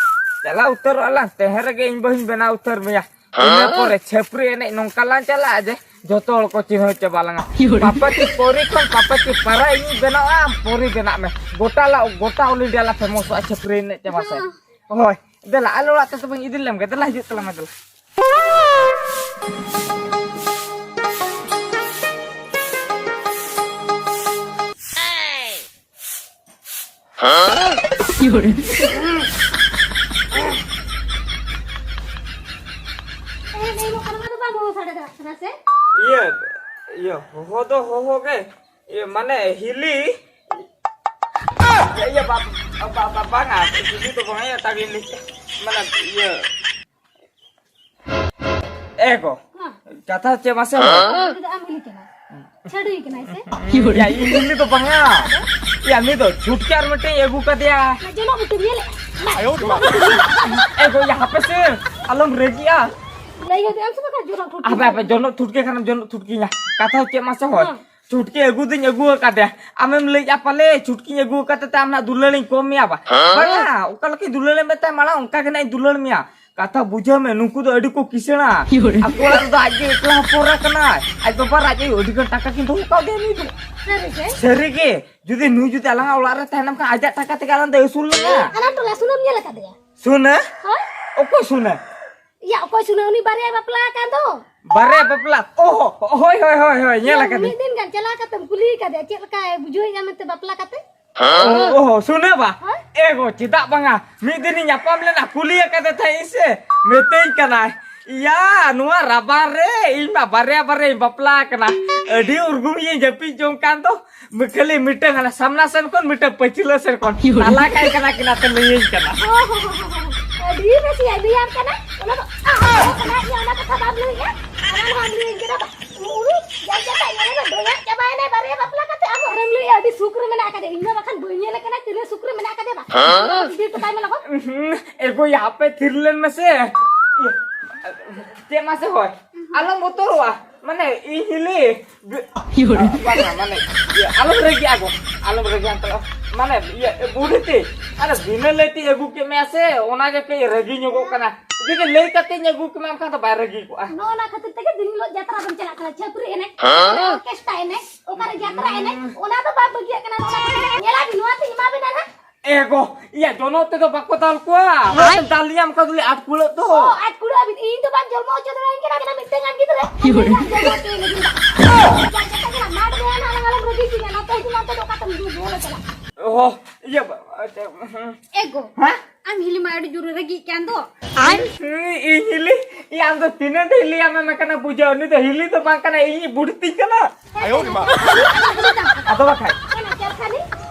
ᱪᱟᱞᱟᱣ ᱩᱛᱟᱹᱨᱚᱜᱼᱟ ᱞᱟᱝ, ᱛᱮᱦᱮᱧ ᱨᱮᱜᱮ ᱤᱧ ᱵᱟᱹᱦᱩᱧ ᱵᱮᱱᱟᱣ ᱩᱛᱟᱹᱨ ᱢᱮᱭᱟ᱾ ᱤᱱᱟᱹ ᱯᱚᱨᱮ ᱪᱷᱟᱹᱯᱨᱤ ᱮᱱᱮᱡ ᱱᱚᱝᱠᱟ ᱞᱟᱝ ᱪᱟᱞᱟᱜᱼᱟ ᱡᱮ ᱡᱚᱛᱚ ᱦᱚᱲ ᱠᱚ ᱪᱤᱱᱦᱟᱹᱣ ᱪᱟᱵᱟ ᱞᱟᱝᱟ᱾ ᱯᱟᱯᱟᱪᱤ ᱯᱚᱨᱤ ᱠᱷᱚᱱ ᱯᱟᱯᱟᱪᱤ ᱯᱟᱨᱟ ᱤᱧᱤᱧ ᱵᱮᱱᱟᱣᱟ, ᱟᱢ ᱯᱚᱨᱤ ᱵᱮᱱᱟᱜ ᱢᱮ᱾ ᱜᱚᱴᱟ ᱞᱟ-, ᱜᱚᱴᱟ all India ᱞᱟ ᱯᱷᱮᱢᱚᱥᱚᱜᱼᱟ ᱪᱷᱟᱹᱯᱨᱤ ᱮᱱᱮᱡ ᱪᱟᱵᱟ ᱥᱮ᱾ ᱦᱳᱭ, ᱫᱮᱞᱟ, ᱟᱞᱮ ᱚᱲᱟᱜ ᱛᱮ ᱛᱚᱵᱮᱧ ᱤᱫᱤ ᱞᱮᱢ ᱜᱮ᱾ ᱫᱮᱞᱟ, ᱦᱤᱡᱩᱜ ᱛᱟᱞᱟᱝ ᱢᱮ, ᱫᱮᱞᱟ᱾ ᱤᱭᱟᱹ, ᱤᱭᱟᱹ, ᱦᱚᱦᱚ ᱫᱚ ᱦᱚᱦᱚ ᱜᱮ᱾ ᱤᱭᱟᱹ, ᱢᱟᱱᱮ, ᱦᱤᱞᱤ᱾ ᱤᱭᱟᱹ, ᱵᱟ-, ᱵᱟ-, ᱵᱟ-, ᱵᱟᱝᱟ, ᱦᱤᱞᱤ ᱫᱚ ᱵᱟᱝᱟ, ᱮᱴᱟᱜ ᱜᱮ ᱞᱟᱹᱭ ᱠᱮᱫ᱾ ᱢᱟᱱᱮ, ᱤᱭᱟᱹ᱾ ᱮ ᱜᱚ, ᱦᱮᱸ᱾ ᱠᱟᱛᱷᱟ ᱪᱮᱫ ᱢᱟᱥᱮ? ᱩᱱᱤ ᱫᱚ ᱟᱢ ᱦᱤᱞᱤ ᱠᱟᱱᱟᱭ᱾ ᱪᱷᱟᱹᱰᱩᱭ ᱠᱟᱱᱟᱭ ᱥᱮ? ᱭᱟ, ᱤᱧ ᱦᱤᱞᱤ ᱫᱚ ᱵᱟᱝᱟ᱾ ᱭᱟ, ᱱᱩᱭ ᱫᱚ ᱪᱷᱩᱴᱠᱤ ᱟᱨ ᱢᱤᱫᱴᱮᱱ ᱟᱹᱜᱩ ᱠᱟᱫᱮᱭᱟ᱾ ᱡᱚᱱᱚᱜ ᱵᱩᱴᱟᱹ ᱧᱮᱞ᱾ ᱮ ᱜᱚ, ᱭᱟ, ᱦᱟᱯᱮ ᱥᱮ, ᱟᱞᱚᱢ ᱨᱟᱹᱜᱤᱜᱼᱟ᱾ ᱞᱟᱹᱭ ᱦᱚᱫᱮ ᱟᱢ ᱥᱮ ᱵᱟᱠᱷᱟᱱ ᱡᱚᱱᱚᱜ ᱴᱷᱩᱴᱠᱤ᱾ ᱟᱵᱮ, ᱟᱵᱮ, ᱡᱚᱱᱚᱜ ᱴᱷᱩᱴᱠᱤ ᱠᱷᱟᱱᱮᱢ ᱡᱚᱱᱚᱜ ᱴᱷᱩᱴᱠᱤᱧᱟ᱾ ᱠᱟᱛᱷᱟ ᱦᱚᱸ ᱪᱮᱫ ᱢᱟᱥᱮ ᱦᱚᱭ? ᱦᱮᱸ᱾ ᱪᱷᱩᱴᱠᱤ ᱟᱹᱜᱩ ᱫᱩᱧ ᱟᱹᱜᱩ ᱟᱠᱟᱫᱮᱭᱟ᱾ ᱟᱢᱮᱢ ᱞᱟᱹᱭᱮᱫᱼᱟ ᱯᱟᱞᱮ ᱪᱷᱩᱴᱠᱤᱧ ᱟᱹᱜᱩ ᱟᱠᱟᱫ ᱛᱮ ᱟᱢ ᱱᱟᱜ ᱫᱩᱞᱟᱹᱲᱤᱧ ᱠᱚᱢ ᱢᱮᱭᱟ ᱵᱟ? ᱦᱮᱸ? ᱵᱟᱝᱟ, ᱚᱠᱟ ᱞᱮᱠᱟᱧ ᱫᱩᱞᱟᱹᱲᱮᱢ ᱢᱮᱛᱟᱭ ᱢᱟᱲᱟᱝ ᱚᱱᱠᱟ ᱜᱮ ᱱᱟᱜ ᱤᱧ ᱫᱩᱞᱟᱹᱲ ᱢᱮᱭᱟ᱾ ᱠᱟᱛᱷᱟ ᱵᱩᱡᱷᱟᱹᱣ ᱢᱮ, ᱱᱩᱠᱩ ᱫᱚ ᱟᱹᱰᱤ ᱠᱚ ᱠᱤᱥᱟᱹᱬᱟ᱾ ᱟᱠᱚ ᱚᱲᱟᱜ ᱨᱮᱫᱚ ᱟᱡ ᱜᱮ ᱮᱠᱞᱟ ᱦᱚᱯᱚᱱ ᱮᱨᱟ ᱠᱟᱱᱟᱭ᱾ ᱟᱡ ᱵᱟᱵᱟ ᱟᱨ ᱟᱡ ᱟᱭᱳ ᱟᱹᱰᱤ ᱜᱟᱱ ᱴᱟᱠᱟ ᱠᱤᱱ ᱫᱚᱦᱚ ᱠᱟᱣᱫᱮᱭᱟ ᱱᱩᱭ ᱫᱚ᱾ ᱥᱟᱹᱨᱤ ᱜᱮ? ᱥᱟᱹᱨᱤ ᱜᱮ, ᱡᱩᱫᱤ ᱱᱩᱭ ᱡᱩᱫᱤ ᱟᱞᱟᱝᱟᱜ ᱚᱲᱟᱜ ᱨᱮ ᱛᱟᱦᱮᱱᱟᱢ ᱠᱷᱟᱱ ᱟᱡᱟᱜ ᱴᱟᱠᱟ ᱛᱮᱜᱮ ᱟᱞᱟᱝ ᱫᱚ ᱟᱹᱥᱩᱞ ᱞᱟᱝᱟ᱾ ᱟᱞᱟᱝ ᱴᱚᱞᱟ ᱥᱩᱱᱟᱹᱢ ᱧᱮᱞ ᱟᱠᱟᱫᱮᱭᱟ? ᱥᱩᱱᱟᱹ? ᱦᱳᱭ᱾ ᱚᱠᱚᱭ ᱥᱩᱱᱟᱹ? ᱤᱭᱟ, ᱚᱠᱚᱭ ᱥᱩᱱᱟᱹ? ᱩᱱᱤ ᱵᱟᱨᱭᱟ ᱵᱟᱯᱞᱟ ᱟᱠᱟᱱ ᱫᱚ᱾ ᱵᱟᱨᱭᱟ ᱵᱟᱯᱞᱟ? ᱚᱦᱚ, ᱦᱳᱭ, ᱦᱳᱭ, ᱦᱳᱭ, ᱦᱳᱭ, ᱧᱮᱞ ᱤᱭᱟ, ᱟᱠᱟᱫᱤᱧ᱾ ᱢᱤᱫ ᱫᱤᱱ ᱜᱟᱱ ᱪᱟᱞᱟᱣ ᱠᱟᱛᱮᱢ ᱠᱩᱞᱤ ᱠᱟᱫᱮᱭᱟ ᱪᱮᱫ ᱞᱮᱠᱟᱭ ᱵᱩᱡᱷᱟᱹᱣᱮᱫᱼᱟ ᱢᱮᱱᱛᱮ ᱵᱟᱯᱞᱟ ᱠᱟᱛᱮ? ᱚ, ᱚᱦᱚ, ᱥᱩᱱᱟᱹ ᱵᱟ? ᱦᱳᱭ᱾ ᱮ ᱜᱚ, ᱪᱮᱫᱟᱜ ᱵᱟᱝᱟ? ᱢᱤᱫ ᱫᱤᱱᱤᱧ ᱧᱟᱯᱟᱢ ᱞᱮᱱᱟ, ᱠᱩᱞᱤ ᱟᱠᱟᱫᱮ ᱛᱟᱦᱮᱸᱫ ᱤᱧ ᱥᱮ, ᱢᱤᱛᱟᱹᱧ ᱠᱟᱱᱟᱭ, ᱤᱭᱟ, ᱱᱚᱣᱟ ᱨᱟᱵᱟᱝ ᱨᱮ ᱤᱧ ᱢᱟ ᱵᱟᱨᱭᱟ ᱵᱟᱨᱭᱟᱧ ᱵᱟᱯᱞᱟ ᱟᱠᱟᱱᱟ, ᱟᱹᱰᱤ ᱩᱨᱜᱩᱢ ᱤᱧ ᱡᱟᱹᱯᱤᱫ ᱡᱚᱝ ᱠᱟᱱ ᱫᱚ, ᱢᱤ-, ᱠᱷᱟᱹᱞᱤ ᱢᱤᱫᱴᱟᱝ ᱦᱟᱱᱟ ᱥᱟᱢᱱᱟ ᱥᱮᱱ ᱠᱷᱚᱱ, ᱢᱤᱫᱴᱟᱝ ᱯᱟᱹᱪᱷᱞᱟᱹ ᱥᱮᱱ ᱠᱷᱚᱱ᱾ ᱛᱟᱞᱟ ᱠᱟᱭ ᱠᱟᱱᱟ ᱠᱤᱱ, ᱟᱛᱮ ᱞᱟᱹᱭᱟᱹᱧ ᱠᱟᱱᱟ᱾ ᱚ, ᱦᱚ, ᱦᱚ, ᱦᱚ, ᱦᱚ᱾ ᱟᱹᱰᱤ ᱵᱮᱥ ᱭᱟ, ᱞᱟᱹᱭᱟᱢ ᱠᱟᱱᱟ᱾ ᱚᱱᱟ ᱫᱚ, ᱟᱦ, ᱚᱱᱟ ᱤᱭᱟᱹ, ᱚᱱᱟ ᱠᱟᱛᱷᱟ ᱵᱟᱢ ᱞᱟᱹᱭᱮᱜᱼᱟ᱾ ᱚᱱᱟ ᱫᱚ ᱵᱟᱢ ᱞᱟᱹᱭᱟᱹᱧ ᱠᱟᱱᱟ ᱵᱟ᱾ ᱩᱱᱤ ᱡᱟᱭ ᱡᱟᱭ ᱧᱮᱞ ᱢᱮ, ᱰᱚᱭᱟᱜ ᱪᱟᱵᱟᱭᱮᱱᱟᱭ ᱵᱟᱨᱭᱟ ᱵᱟᱯᱞᱟ ᱠᱟᱛᱮ᱾ ᱟᱢ ᱟᱨᱮᱢ ᱞᱟᱹᱭᱮᱜᱼᱟ, ᱟᱹᱰᱤ ᱥᱩᱠ ᱨᱮ ᱢᱮᱱᱟᱜ ᱟᱠᱟᱫᱮᱭᱟ᱾ ᱤᱧ ᱢᱟ ᱵᱟᱠᱷᱟᱱ ᱵᱟᱹᱧ ᱧᱮᱞᱮ ᱠᱟᱱᱟ, ᱛᱤᱱᱟᱹᱜ ᱥᱩᱠ ᱨᱮ ᱢᱮᱱᱟᱜ ᱟᱠᱟᱫᱮᱭᱟ ᱵᱟ᱾ ᱦᱮᱸ? ᱵᱤᱨ ᱠᱟᱛᱟᱭ ᱢᱮ ᱞᱚᱜᱚᱱ᱾ ᱩᱦᱩᱸ, ᱮ ᱜᱚᱭᱟ, ᱟᱯᱮ ᱛᱷᱤᱨ ᱞᱮᱱ ᱢᱮᱥᱮ᱾ ᱤᱭᱟᱹ, ᱪᱮᱫ ᱢᱟᱥᱮ ᱦᱚᱭ? ᱟᱞᱚᱢ ᱵᱚᱛᱚᱨᱚᱜᱼᱟ᱾ ᱢᱟᱱᱮ, ᱤᱧ ᱦᱤᱞᱤ, ᱵᱤ-, ᱤᱭᱟᱹ᱾ ᱵᱟᱝᱟ, ᱢᱟᱱᱮ, ᱤᱭᱟᱹ, ᱟᱞᱚᱢ ᱨᱟᱹᱜᱤᱜᱼᱟ ᱜᱚ, ᱟᱞᱚᱢ ᱨᱟᱹᱜᱤᱜᱼᱟ, ᱛᱚ, ᱢᱟᱱᱮ, ᱤᱭᱟᱹ, ᱵᱩᱰᱷᱤ ᱛᱤ, ᱟᱨ ᱵᱤᱱᱟᱹ ᱞᱟᱹᱭ ᱛᱤᱧ ᱟᱹᱜᱩ ᱠᱮᱫ ᱢᱮᱭᱟ ᱥᱮ, ᱚᱱᱟ ᱜᱮ ᱠᱟᱹᱡ ᱨᱟᱹᱜᱤ ᱧᱚᱜᱚᱜ ᱠᱟᱱᱟ᱾ ᱡᱩᱫᱤ ᱞᱟᱹᱭ ᱠᱟᱛᱮᱧ ᱟᱹᱜᱩ ᱠᱮᱢᱟ, ᱮᱱᱠᱷᱟᱱ ᱫᱚ ᱵᱟᱭ ᱨᱟᱹᱜᱤ ᱠᱚᱜᱼᱟ᱾ ᱱᱚᱜᱼᱚ ᱱᱚᱣᱟ ᱠᱷᱟᱹᱛᱤᱨ ᱛᱮᱜᱮ ᱫᱤᱱ ᱦᱤᱞᱳᱜ ᱡᱟᱛᱨᱟ ᱵᱚᱱ ᱪᱟᱞᱟᱜ ᱠᱟᱱᱟ, ᱪᱷᱟᱹᱯᱨᱤ ᱮᱱᱮᱡ, ᱦᱮᱸ? ᱚᱨᱠᱮᱥᱴᱨᱟ ᱮᱱᱮᱡ, ᱚᱠᱟᱨᱮ ᱡᱟᱛᱨᱟ ᱮᱱᱮᱡ, ᱚᱱᱟ ᱫᱚ ᱵᱟᱭ ᱵᱟᱹᱜᱤᱭᱟᱜ ᱠᱟᱱᱟ᱾ ᱱᱚᱜᱼᱚ ᱱᱚᱣᱟ ᱠᱷᱟᱹᱛᱤᱨ ᱛᱮᱜᱮ ᱧᱮᱞᱟ ᱵᱤᱱ, ᱱᱚᱣᱟ ᱛᱤᱧ ᱮᱢᱟ ᱵᱤᱱᱟ ᱱᱟᱦᱟᱜ᱾ ᱮ ᱜᱚ, ᱤᱭᱟᱹ ᱡᱚᱱᱚᱜ ᱛᱮᱫᱚ ᱵᱟᱠᱚ ᱫᱟᱞ ᱠᱚᱣᱟ᱾ ᱚᱱᱟᱛᱮ ᱫᱟᱞ ᱧᱟᱢ ᱠᱟᱫ ᱞᱮ ᱟᱴ ᱠᱩᱲᱟᱹᱜ ᱫᱚ᱾ ᱚ, ᱟᱡ ᱠᱩᱲᱟᱹ ᱟᱹᱵᱤᱱ, ᱤᱧ ᱫᱚ ᱵᱟᱢ ᱡᱚᱱᱢᱚ ᱦᱚᱪᱚ ᱫᱟᱲᱮᱭᱟᱹᱧ ᱠᱟᱱᱟ, ᱠᱟᱱᱟ ᱢᱤᱫᱴᱟᱝ ᱜᱟᱱ ᱜᱤᱫᱽᱨᱟᱹ᱾ ᱤᱭᱟᱹ᱾ ᱡᱟᱦᱟᱸ ᱡᱟᱦᱟᱸ ᱠᱟᱛᱮ ᱜᱮ ᱱᱟᱜ ᱢᱟᱴ ᱫᱚᱭᱟ ᱱᱟᱜ ᱟᱞᱟᱝ ᱟᱞᱚᱢ ᱨᱟᱹᱜᱤ ᱦᱚᱪᱚᱧᱟ, ᱱᱚᱛᱮ ᱦᱤᱡᱩᱜ ᱢᱮ, ᱚᱱᱛᱮ ᱫᱚ ᱚᱠᱟ ᱛᱮᱢ ᱫᱩᱲᱩᱵ ᱵᱚᱞᱚ ᱪᱟᱞᱟᱜ᱾ ᱚ, ᱤᱭᱟᱹ, ᱵᱟ-, ᱟᱪᱪᱷᱟ, ᱦᱩᱸ᱾ ᱮ ᱜᱚ, ᱦᱮᱸ? ᱟᱢ ᱦᱤᱞᱤ ᱢᱟ ᱟᱹᱰᱤ ᱡᱳᱨᱮ ᱨᱟᱹᱜᱤᱜ ᱠᱟᱱ ᱫᱚ᱾ ᱦᱩᱸ, ᱤᱧ ᱦᱤᱞᱤ? ᱤᱭᱟᱹ, ᱟᱢ ᱫᱚ ᱛᱤᱱᱟᱹᱜ ᱰᱷᱮᱨ ᱞᱟᱹᱭᱟᱢ ᱮᱢ ᱠᱟᱱᱟ ᱵᱩᱡᱷᱟᱹᱣ, ᱩᱱᱤ ᱫᱚ ᱦᱤᱞᱤ ᱫᱚ ᱵᱟᱝ ᱠᱟᱱᱟ, ᱤᱧᱤᱡ ᱵᱩᱰᱷᱤ ᱛᱤᱧ ᱠᱟᱱᱟ᱾ ᱟᱫᱚ ᱵᱟᱠᱷᱟᱡ᱾ ᱮᱱᱟ ᱪᱮᱫ ᱠᱷᱟᱱᱤ?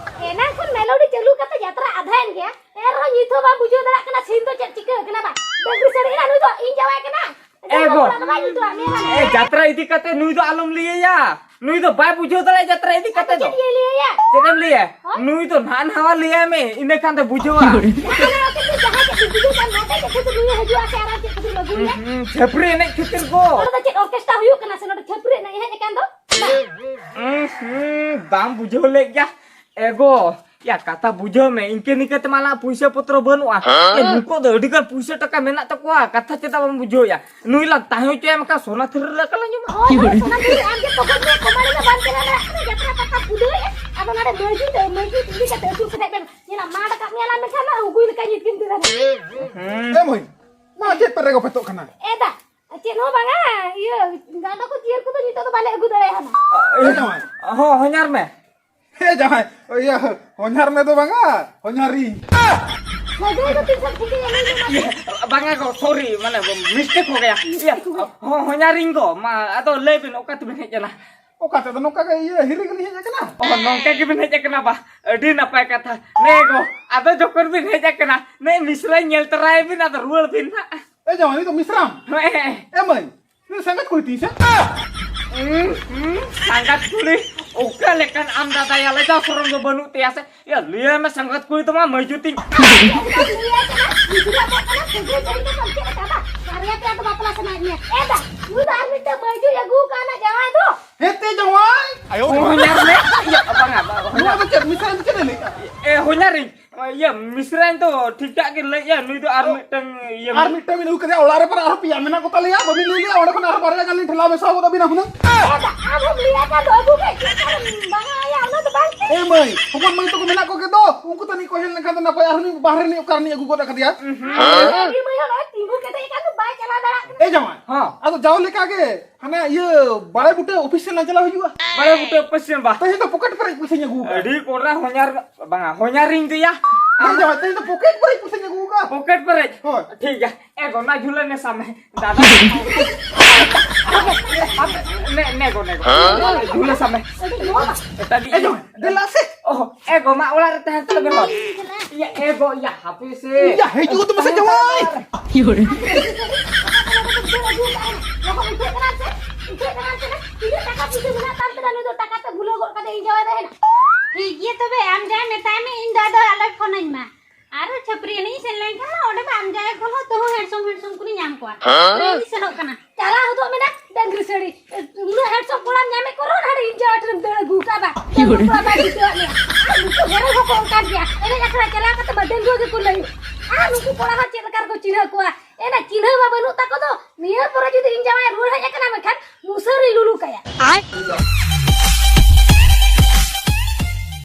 ᱮᱱᱟᱝ ᱠᱷᱚᱱ ᱢᱮᱞᱳᱰᱤ ᱪᱟᱹᱞᱩ ᱠᱟᱛᱮ ᱡᱟᱛᱨᱟ ᱟᱫᱷᱟᱭᱮᱱ ᱜᱮᱭᱟ, ᱮᱱ ᱨᱮᱦᱚᱸ ᱱᱤᱛ ᱦᱚᱸ ᱵᱟᱢ ᱵᱩᱡᱷᱟᱹᱣ ᱫᱟᱲᱮᱭᱟᱜ ᱠᱟᱱᱟ ᱥᱤᱱ ᱫᱚ ᱪᱮᱫ ᱪᱤᱠᱟᱹ ᱟᱠᱟᱱᱟ ᱵᱟ? ᱰᱟᱹᱝᱨᱤ ᱥᱟᱹᱲᱤ ᱮᱱᱟ ᱱᱩᱭ ᱫᱚ ᱤᱧ ᱡᱟᱶᱟᱭ ᱠᱟᱱᱟ᱾ ᱮ ᱜᱚ᱾ ᱵᱟᱯᱞᱟ ᱫᱚ ᱵᱟᱭ ᱡᱩᱛᱩᱜᱼᱟ, ᱱᱤᱭᱟᱹ ᱢᱟ ᱮ, ᱱᱤᱭᱟᱹ᱾ ᱡᱟᱛᱨᱟ ᱤᱫᱤ ᱠᱟᱛᱮ ᱱᱩᱭ ᱫᱚ ᱟᱞᱚᱢ ᱞᱟᱹᱭᱟᱭᱟ᱾ ᱱᱩᱭ ᱫᱚ ᱵᱟᱭ ᱵᱩᱡᱷᱟᱹᱣ ᱫᱟᱲᱮᱭᱟᱜᱼᱟ ᱡᱟᱛᱨᱟ ᱤᱫᱤ ᱠᱟᱛᱮ ᱫᱚ᱾ ᱪᱮᱫ ᱤᱧ ᱞᱟᱹᱭᱟ? ᱪᱮᱫ ᱮᱢ ᱞᱟᱹᱭᱟ? ᱦᱮᱸ? ᱱᱩᱭ ᱫᱚ ᱱᱟᱜ ᱱᱟᱣᱟ ᱞᱟᱹᱭᱟᱭ ᱢᱮ, ᱤᱱᱟᱹ ᱠᱷᱟᱱ ᱫᱚ ᱵᱩᱡᱷᱟᱹᱣᱟ᱾ ᱟᱫᱚ ᱚᱱᱟ ᱠᱷᱟᱹᱛᱤᱨ ᱡᱟᱦᱟᱸᱭ ᱪᱮᱫ ᱵᱩᱡᱷᱟᱹᱣ ᱠᱷᱟᱱ ᱱᱚᱰᱮ ᱪᱮᱫ ᱠᱷᱟᱹᱛᱤᱨ ᱱᱩᱭ ᱦᱤᱡᱩᱜᱼᱟ ᱥᱮ ᱟᱨ ᱪᱮᱫ ᱠᱷᱟᱹᱛᱤᱨ ᱟᱹᱜᱩᱭᱟ? ᱦᱩᱸ, ᱦᱩᱸ, ᱪᱷᱟᱹᱯᱨᱤ ᱮᱱᱮᱡ ᱠᱷᱟᱹᱛᱤᱨ ᱠᱚ᱾ ᱱᱚᱰᱮ ᱫᱚ ᱪᱮᱫ ᱚᱨᱠᱮᱥᱴᱨᱟ ᱦᱩᱭᱩᱜ ᱠᱟᱱᱟ ᱥᱮ ᱱᱚᱰᱮ ᱪᱷᱟᱹᱯᱨᱤ ᱮᱱᱮᱡ ᱦᱮᱡ ᱟᱠᱟᱱ ᱫᱚ? ᱦᱩᱸ, ᱦᱩᱸ, ᱵᱟᱢ ᱵᱩᱡᱷᱟᱹᱣ ᱞᱮᱫ ᱜᱮᱭᱟ ᱮᱜᱳ᱾ ᱭᱟ, ᱠᱟᱛᱷᱟ ᱵᱩᱡᱷᱟᱹᱣ ᱢᱮ, ᱤᱱᱠᱟᱹ ᱱᱤᱠᱟᱹ ᱛᱮᱢᱟ ᱟᱞᱟᱜ ᱯᱩᱭᱥᱟᱹ ᱯᱚᱛᱨᱚ ᱵᱟᱹᱱᱩᱜᱼᱟ᱾ ᱦᱮᱸ? ᱮ, ᱱᱩᱠᱩ ᱫᱚ ᱟᱹᱰᱤ ᱜᱟᱱ ᱯᱩᱭᱥᱟᱹ ᱴᱟᱠᱟ ᱢᱮᱱᱟᱜ ᱛᱟᱠᱚᱣᱟ, ᱠᱟᱛᱷᱟ ᱪᱮᱫᱟᱜ ᱵᱟᱢ ᱵᱩᱡᱷᱟᱹᱣ ᱭᱟ? ᱱᱩᱭ ᱞᱟᱝ ᱛᱟᱦᱮᱸ ᱦᱚᱪᱚᱭᱟ, ᱢᱮᱱᱠᱷᱟᱱ ᱥᱚᱱᱟ ᱛᱷᱟᱹᱨᱤ ᱨᱮ ᱮᱠᱟᱞ ᱞᱟᱝ ᱡᱚᱢᱟ᱾ ᱦᱳᱭ, ᱦᱳᱭ, ᱥᱚᱱᱟ ᱛᱷᱟᱹᱨᱤ ᱟᱢ ᱜᱮ ᱛᱚᱠᱷᱚᱱ ᱜᱮ ᱠᱚᱢᱟᱲᱤ ᱫᱚ ᱵᱟᱢ ᱪᱟᱞᱟᱣ ᱫᱟᱲᱮᱭᱟᱜ ᱠᱟᱱᱟ, ᱡᱟᱛᱨᱟ ᱯᱟᱛᱟ ᱯᱩᱡᱟᱹᱭᱮᱫ, ᱟᱫᱚ ᱱᱚᱰᱮ ᱢᱟᱹᱡᱷᱤ ᱫᱚ, ᱢᱟᱹᱡᱷᱤ ᱤᱫᱤ ᱠᱟᱛᱮ ᱟᱹᱛᱩ ᱥᱮᱫ ᱵᱮᱱ ᱧᱮᱞᱟ, ᱢᱟᱰ ᱟᱠᱟᱫ ᱢᱮᱭᱟ ᱞᱟᱝ ᱢᱮᱱᱠᱷᱟᱱ ᱢᱟ ᱩᱜᱩᱭ ᱞᱮᱠᱟ ᱧᱩᱛᱩᱢ ᱛᱮ ᱫᱟᱫᱟ᱾ ᱦᱩᱸ᱾ ᱮ ᱢᱟᱹᱭ, ᱱᱚᱣᱟ ᱪᱮᱫ ᱯᱮ ᱨᱮᱜᱚ ᱯᱮᱛᱚᱜ ᱠᱟᱱᱟ? ᱮ ᱫᱟ, ᱪᱮᱫ ᱦᱚᱸ ᱵᱟᱝᱟ, ᱤᱭᱟᱹ, ᱜᱟᱸᱰᱚ ᱠᱚ ᱪᱤᱭᱟᱹᱨ ᱠᱚᱫᱚ ᱱᱤᱛᱚᱜ ᱫᱚ ᱵᱟᱞᱮ ᱟᱹᱜᱩ ᱫᱟᱲᱮᱭᱟᱜᱼᱟ ᱱᱟᱜ᱾ ᱮ ᱡᱟᱶᱟᱭ᱾ ᱦᱚᱸ, ᱦᱚᱧᱦᱟᱨ ᱢᱮ᱾ ᱦᱮ ᱡᱟᱶᱟᱭ, ᱤᱭᱟᱹ, ᱦᱚᱧᱦᱟᱨ ᱢᱮ ᱫᱚ ᱵᱟᱝᱟ, ᱦᱚᱧᱦᱟᱨᱤᱧ᱾ ᱥᱟᱹᱜᱟᱹᱭ ᱫᱚ ᱛᱤᱥ ᱮᱢ ᱴᱷᱤᱠᱟᱹᱭᱟ, ᱞᱟᱹᱭ ᱢᱮ ᱢᱟ᱾ ᱤᱭᱟᱹ, ᱵᱟᱝᱟ ᱜᱚ, sorry, ᱢᱟᱱᱮ mistake ᱦᱳ ᱜᱟᱭᱟ᱾ ᱤᱭᱟᱹ, ᱦᱚᱸ, ᱦᱚᱧᱦᱟᱨᱤᱧ ᱜᱚ, ᱢᱟ, ᱟᱫᱚ ᱞᱟᱹᱭ ᱵᱤᱱ, ᱚᱠᱟ ᱛᱮᱵᱤᱱ ᱦᱮᱡ ᱮᱱᱟ? ᱚᱠᱟ ᱛᱮᱫᱚ, ᱱᱚᱝᱠᱟ ᱜᱮ, ᱤᱭᱟᱹ, ᱦᱤᱨᱤ ᱜᱮᱞᱤᱧ ᱦᱮᱡ ᱟᱠᱟᱱᱟ᱾ ᱚ, ᱱᱚᱝᱠᱟ ᱜᱮᱵᱤᱱ ᱦᱮᱡ ᱟᱠᱟᱱᱟ ᱵᱟ? ᱟᱹᱰᱤ ᱱᱟᱯᱟᱭ ᱠᱟᱛᱷᱟ᱾ ᱱᱮ ᱜᱚ, ᱟᱫᱚ ᱡᱚᱠᱷᱚᱱ ᱵᱤᱱ ᱦᱮᱡ ᱟᱠᱟᱱᱟ, ᱱᱮ ᱢᱤᱥᱨᱟᱧ ᱧᱮᱞ ᱛᱚᱨᱟᱭᱮ ᱵᱤᱱ, ᱟᱫᱚ ᱨᱩᱣᱟᱹᱲ ᱵᱤᱱ ᱦᱟᱸᱜ᱾ ᱮ ᱡᱟᱶᱟᱭ, ᱱᱩᱭ ᱫᱚ ᱢᱤᱥᱨᱟᱢ? ᱦᱮᱸ᱾ ᱮ ᱢᱟᱹᱭ, ᱱᱩᱭ ᱥᱟᱸᱜᱟᱛ ᱠᱩᱲᱤ ᱛᱤᱧ ᱥᱮ? ᱩᱸ, ᱩᱸ, ᱥᱟᱸᱜᱟᱛ ᱠᱩᱲᱤ? ᱚᱠᱟ ᱞᱮᱠᱟᱱ ᱟᱢ ᱫᱟᱫᱟ ᱭᱟ, ᱞᱟᱡᱟᱣ ᱥᱚᱨᱚᱢ ᱫᱚ ᱵᱟᱹᱱᱩᱜ ᱛᱟᱭᱟ ᱥᱮ? ᱭᱟ, ᱞᱟᱹᱭᱟᱭ ᱢᱮ ᱥᱟᱸᱜᱟᱛ ᱠᱩᱲᱤ ᱫᱚ ᱢᱟ ᱢᱟᱹᱡᱩ ᱛᱤᱧ᱾ ᱵᱟᱨᱭᱟ ᱯᱮᱭᱟ ᱫᱚ ᱵᱟᱯᱞᱟ ᱥᱟᱱᱟᱭᱮᱫ ᱢᱮᱭᱟ᱾ ᱮ ᱫᱟ, ᱱᱩᱭ ᱫᱚ ᱟᱨ ᱢᱤᱫᱴᱟᱝ ᱢᱟᱹᱡᱩᱭ ᱟᱹᱜᱩ ᱠᱟᱣᱱᱟ ᱡᱟᱶᱟᱭ ᱫᱚ᱾ ᱦᱮᱸ ᱛᱮ ᱡᱟᱶᱟᱭ᱾ ᱚ, ᱦᱚᱧᱦᱟᱨ ᱞᱮ? ᱤᱭᱟᱹ, ᱵᱟᱝᱟ, ᱵᱟᱝᱟ, ᱱᱚᱣᱟ ᱦᱚᱧᱦᱟᱨ᱾ ᱫᱚ ᱪᱮᱫ ᱢᱤᱥᱨᱟᱧ ᱫᱚ ᱪᱮᱫ ᱮ ᱞᱟᱹᱭᱮᱫᱼᱟ? ᱮ, ᱦᱚᱧᱦᱟᱨᱤᱧ, ᱤᱭᱟᱹ, ᱢᱤᱥᱨᱟᱧ ᱫᱚ ᱴᱷᱤᱠ ᱴᱷᱟᱠ ᱜᱮ ᱞᱟᱹᱭᱮᱫᱼᱟ, ᱱᱩᱭ ᱫᱚ ᱟᱨ ᱢᱤᱫᱴᱟᱝ, ᱤᱭᱟᱹ, ᱟᱨ ᱢᱤᱫᱴᱟᱝ ᱵᱤᱱ ᱟᱹᱜᱩ ᱠᱮᱫᱮᱭᱟ, ᱚᱲᱟᱜ ᱨᱮ ᱯᱟᱨᱟ ᱟᱨᱦᱚᱸ ᱯᱮᱭᱟ ᱢᱮᱱᱟᱜ ᱠᱚ ᱛᱟᱞᱮᱭᱟ, ᱵᱟᱹᱵᱤᱱ ᱞᱟᱹᱭ ᱞᱮᱭᱟ, ᱚᱸᱰᱮ ᱠᱷᱚᱱ ᱟᱨᱦᱚᱸ ᱵᱟᱨᱭᱟ ᱜᱟᱱ ᱞᱤᱧ ᱴᱷᱮᱞᱟᱣ ᱢᱮᱥᱟ ᱜᱚᱫ ᱟᱹᱵᱤᱱᱟ ᱦᱩᱱᱟᱹᱝ᱾ ᱮ ᱫᱟ, ᱟᱢ ᱦᱚᱸᱢ ᱞᱟᱹᱭᱟ ᱠᱷᱟᱱ ᱫᱚ ᱟᱹᱜᱩ ᱠᱮᱫ ᱜᱮ, ᱠᱟᱨᱚᱱ ᱵᱟᱝᱟ, ᱭᱟ, ᱚᱱᱟ ᱫᱚ ᱵᱟᱝ ᱪᱮ᱾ ᱮ ᱢᱟᱹᱭ, ᱦᱚᱯᱚᱱ ᱢᱟᱹᱭ ᱛᱟᱠᱚ ᱢᱮᱱᱟᱜ ᱠᱚᱜᱮ ᱫᱚ, ᱩᱱᱠᱩ ᱛᱟᱹᱱᱤᱡ ᱠᱚ ᱦᱮᱡ ᱞᱮᱱᱠᱷᱟᱱ ᱫᱚ ᱱᱟᱯᱟᱭ, ᱟᱨᱦᱚᱸ ᱞᱤᱧ ᱵᱟᱦᱨᱮ ᱞᱤᱧ ᱚᱠᱟ ᱨᱮᱞᱤᱧ ᱟᱹᱜᱩ ᱜᱚᱫ ᱟᱠᱟᱫᱮᱭᱟ᱾ ᱟᱨ ᱩᱱᱤ ᱢᱟᱹᱭ ᱦᱚᱸ ᱱᱚᱜᱼᱚᱭ ᱛᱤᱸᱜᱩ ᱠᱮᱴᱮᱡ ᱟᱠᱟᱱ ᱫᱚ, ᱵᱟᱭ ᱪᱟᱞᱟᱣ ᱫᱟᱲᱮᱭᱟᱜ ᱠᱟᱱᱟ᱾ ᱮ ᱡᱟᱶᱟᱭ, ᱦᱚᱸ᱾ ᱟᱫᱚ ᱡᱟᱣ ᱞᱮᱠᱟ ᱜᱮ ᱦᱟᱱᱟ ᱤᱭᱟᱹ ᱵᱟᱲᱮ ᱵᱩᱴᱟᱹ ᱚᱯᱷᱤᱥ ᱥᱮᱫ ᱞᱟᱝ ᱪᱟᱞᱟᱣ ᱦᱤᱡᱩᱜᱼᱟ᱾ ᱵᱟᱲᱮ ᱵᱩᱴᱟᱹ ᱚᱯᱷᱤᱥ ᱥᱮᱫ ᱵᱟ᱾ ᱛᱮᱦᱮᱧ ᱫᱚ ᱯᱚᱠᱮᱴ ᱯᱮᱨᱮᱡ ᱯᱚᱭᱥᱟᱧ ᱟᱹᱜᱩ ᱟᱠᱟᱫᱼᱟ᱾ ᱟᱹᱰᱤ ᱠᱚᱰᱨᱟ ᱦᱚᱧᱦᱟᱨ, ᱵᱟᱝᱟ, ᱦᱚᱧᱦᱟᱨᱤᱧ ᱫᱚᱭᱟ᱾ ᱦᱮᱸ ᱡᱟᱶᱟᱭ, ᱛᱮᱦᱮᱧ ᱫᱚ ᱯᱚᱠᱮᱴ ᱯᱮᱨᱮᱡ ᱯᱚᱭᱥᱟᱧ ᱟᱹᱜᱩ ᱟᱠᱟᱫᱼᱟ᱾ ᱯᱚᱠᱮᱴ ᱯᱮᱨᱮᱡ? ᱦᱳᱭ᱾ ᱴᱷᱤᱠ ᱜᱮᱭᱟ᱾ ᱮ ᱜᱚ, ᱱᱟ ᱡᱷᱩᱞᱟᱹ ᱱᱮ ᱥᱟᱢ ᱢᱮ᱾ ᱫᱟᱫᱟ᱾ ᱦᱟᱯᱮ, ᱦᱟᱯᱮ, ᱱᱮ, ᱱᱮ ᱜᱚ, ᱱᱮ ᱜᱚ᱾ ᱡᱷᱩᱞᱟᱹ ᱥᱟᱢ ᱢᱮ᱾ ᱮᱴᱟᱜ ᱮ ᱡᱟᱶᱟᱭ, ᱫᱮᱞᱟ ᱥᱮ᱾ ᱚ, ᱮ ᱜᱚ, ᱢᱟ ᱚᱲᱟᱜ ᱨᱮ ᱛᱟᱦᱮᱸ ᱦᱟᱛᱟᱲ ᱢᱮ ᱦᱚᱲ᱾ ᱤᱭᱟᱹ, ᱮ ᱜᱚ, ᱤᱭᱟᱹ, ᱦᱟᱯᱮ ᱥᱮ᱾ ᱤᱭᱟᱹ, ᱦᱤᱡᱩᱜ ᱛᱟᱢᱟ ᱥᱮ ᱡᱟᱶᱟᱭ᱾ ᱞᱚᱜᱚᱱ ᱩᱴᱷᱟᱹᱜ ᱠᱟᱱᱟ ᱥᱮ? ᱪᱮᱫ ᱫᱟᱬᱟᱱ ᱠᱟᱱᱟ? ᱛᱤᱱᱟᱹᱜ ᱴᱟᱠᱟ ᱯᱩᱭᱥᱟᱹ ᱢᱮᱱᱟᱜ ᱛᱟᱢ ᱛᱮ ᱱᱩᱭ ᱫᱚ ᱴᱟᱠᱟ ᱛᱮ ᱵᱷᱩᱞᱟᱹᱣ ᱜᱚᱫ ᱠᱟᱛᱮ ᱤᱧ ᱡᱟᱶᱟᱭ ᱫᱚ ᱦᱮᱱᱟᱜ? ᱴᱷᱤᱠ ᱜᱮᱭᱟ ᱛᱚᱵᱮ, ᱟᱢ ᱡᱟᱦᱟᱸᱭ ᱢᱮᱛᱟᱭ ᱢᱮ, ᱤᱧ ᱫᱚ ᱟᱫᱚ ᱟᱞᱚᱭ ᱯᱷᱳᱱᱟᱹᱧ ᱢᱟ᱾ ᱟᱨ ᱪᱷᱟᱹᱯᱨᱤ ᱮᱱᱮᱡ ᱤᱧ ᱥᱮᱱ ᱞᱮᱱᱠᱷᱟᱱ ᱢᱟ ᱚᱸᱰᱮ ᱢᱟ ᱟᱢ ᱡᱟᱶᱟᱭ ᱠᱷᱚᱱ ᱦᱚᱸ ᱛᱟᱹᱦᱩ ᱦᱮᱱᱰᱥᱚᱢ ᱦᱮᱱᱰᱥᱚᱢ ᱠᱚᱞᱤᱧ ᱧᱟᱢ ᱠᱚᱣᱟ᱾ ᱦᱮᱸ? ᱤᱧ ᱥᱮᱱᱚᱜ ᱠᱟᱱᱟ᱾ ᱪᱟᱞᱟᱣ ᱦᱚᱫᱚᱜ ᱢᱮ ᱱᱟ, ᱰᱟᱝᱨᱤ ᱥᱟᱹᱲᱤ᱾ ᱩᱱᱟᱹᱜ ᱦᱮᱱᱰᱥᱚᱢ ᱠᱚᱲᱟᱢ ᱧᱟᱢᱮ ᱠᱚ ᱨᱮᱦᱚᱸ ᱦᱟᱸᱰᱮ ᱤᱧ ᱡᱟᱶᱟᱭ ᱴᱷᱮᱱᱮᱢ ᱫᱟᱹᱲ ᱟᱹᱜᱩ ᱠᱟᱜᱼᱟ ᱵᱟ᱾ ᱰᱟᱝᱨᱤ ᱠᱚᱲᱟ ᱵᱟᱭ ᱵᱩᱡᱷᱟᱹᱣᱟᱜ ᱢᱮᱭᱟ᱾ ᱟᱨ ᱱᱩᱠᱩ ᱦᱮᱨᱮᱞ ᱦᱚᱸᱠᱚ ᱚᱱᱠᱟᱱ ᱜᱮᱭᱟ᱾ ᱮᱱᱮᱡ ᱟᱠᱷᱲᱟ ᱪᱟᱞᱟᱣ ᱠᱟᱛᱮ ᱢᱟ ᱰᱟᱺᱜᱩᱣᱟᱹ ᱜᱮᱠᱚ ᱞᱟᱹᱭ᱾ ᱟᱨ ᱱᱩᱠᱩ ᱠᱚᱲᱟ ᱦᱚᱸ ᱪᱮᱫ ᱞᱮᱠᱟ ᱨᱮᱠᱚ ᱪᱤᱱᱦᱟᱹ ᱠᱚᱣᱟ? ᱮᱱᱟ ᱪᱤᱱᱦᱟᱹ ᱢᱟ ᱵᱟᱹᱱᱩᱜ ᱛᱟᱠᱚ ᱫᱚ᱾ ᱱᱤᱭᱟᱹ ᱯᱚᱨᱮ ᱡᱩᱫᱤ ᱤᱧ ᱡᱟᱶᱟᱭ ᱨᱩᱣᱟᱹᱲ ᱦᱮᱡ ᱟᱠᱟᱱᱟ ᱢᱮᱱᱠᱷᱟᱱ ᱢᱩᱥᱟᱹᱨᱤ ᱞᱩᱞᱩ ᱠᱟᱭᱟ᱾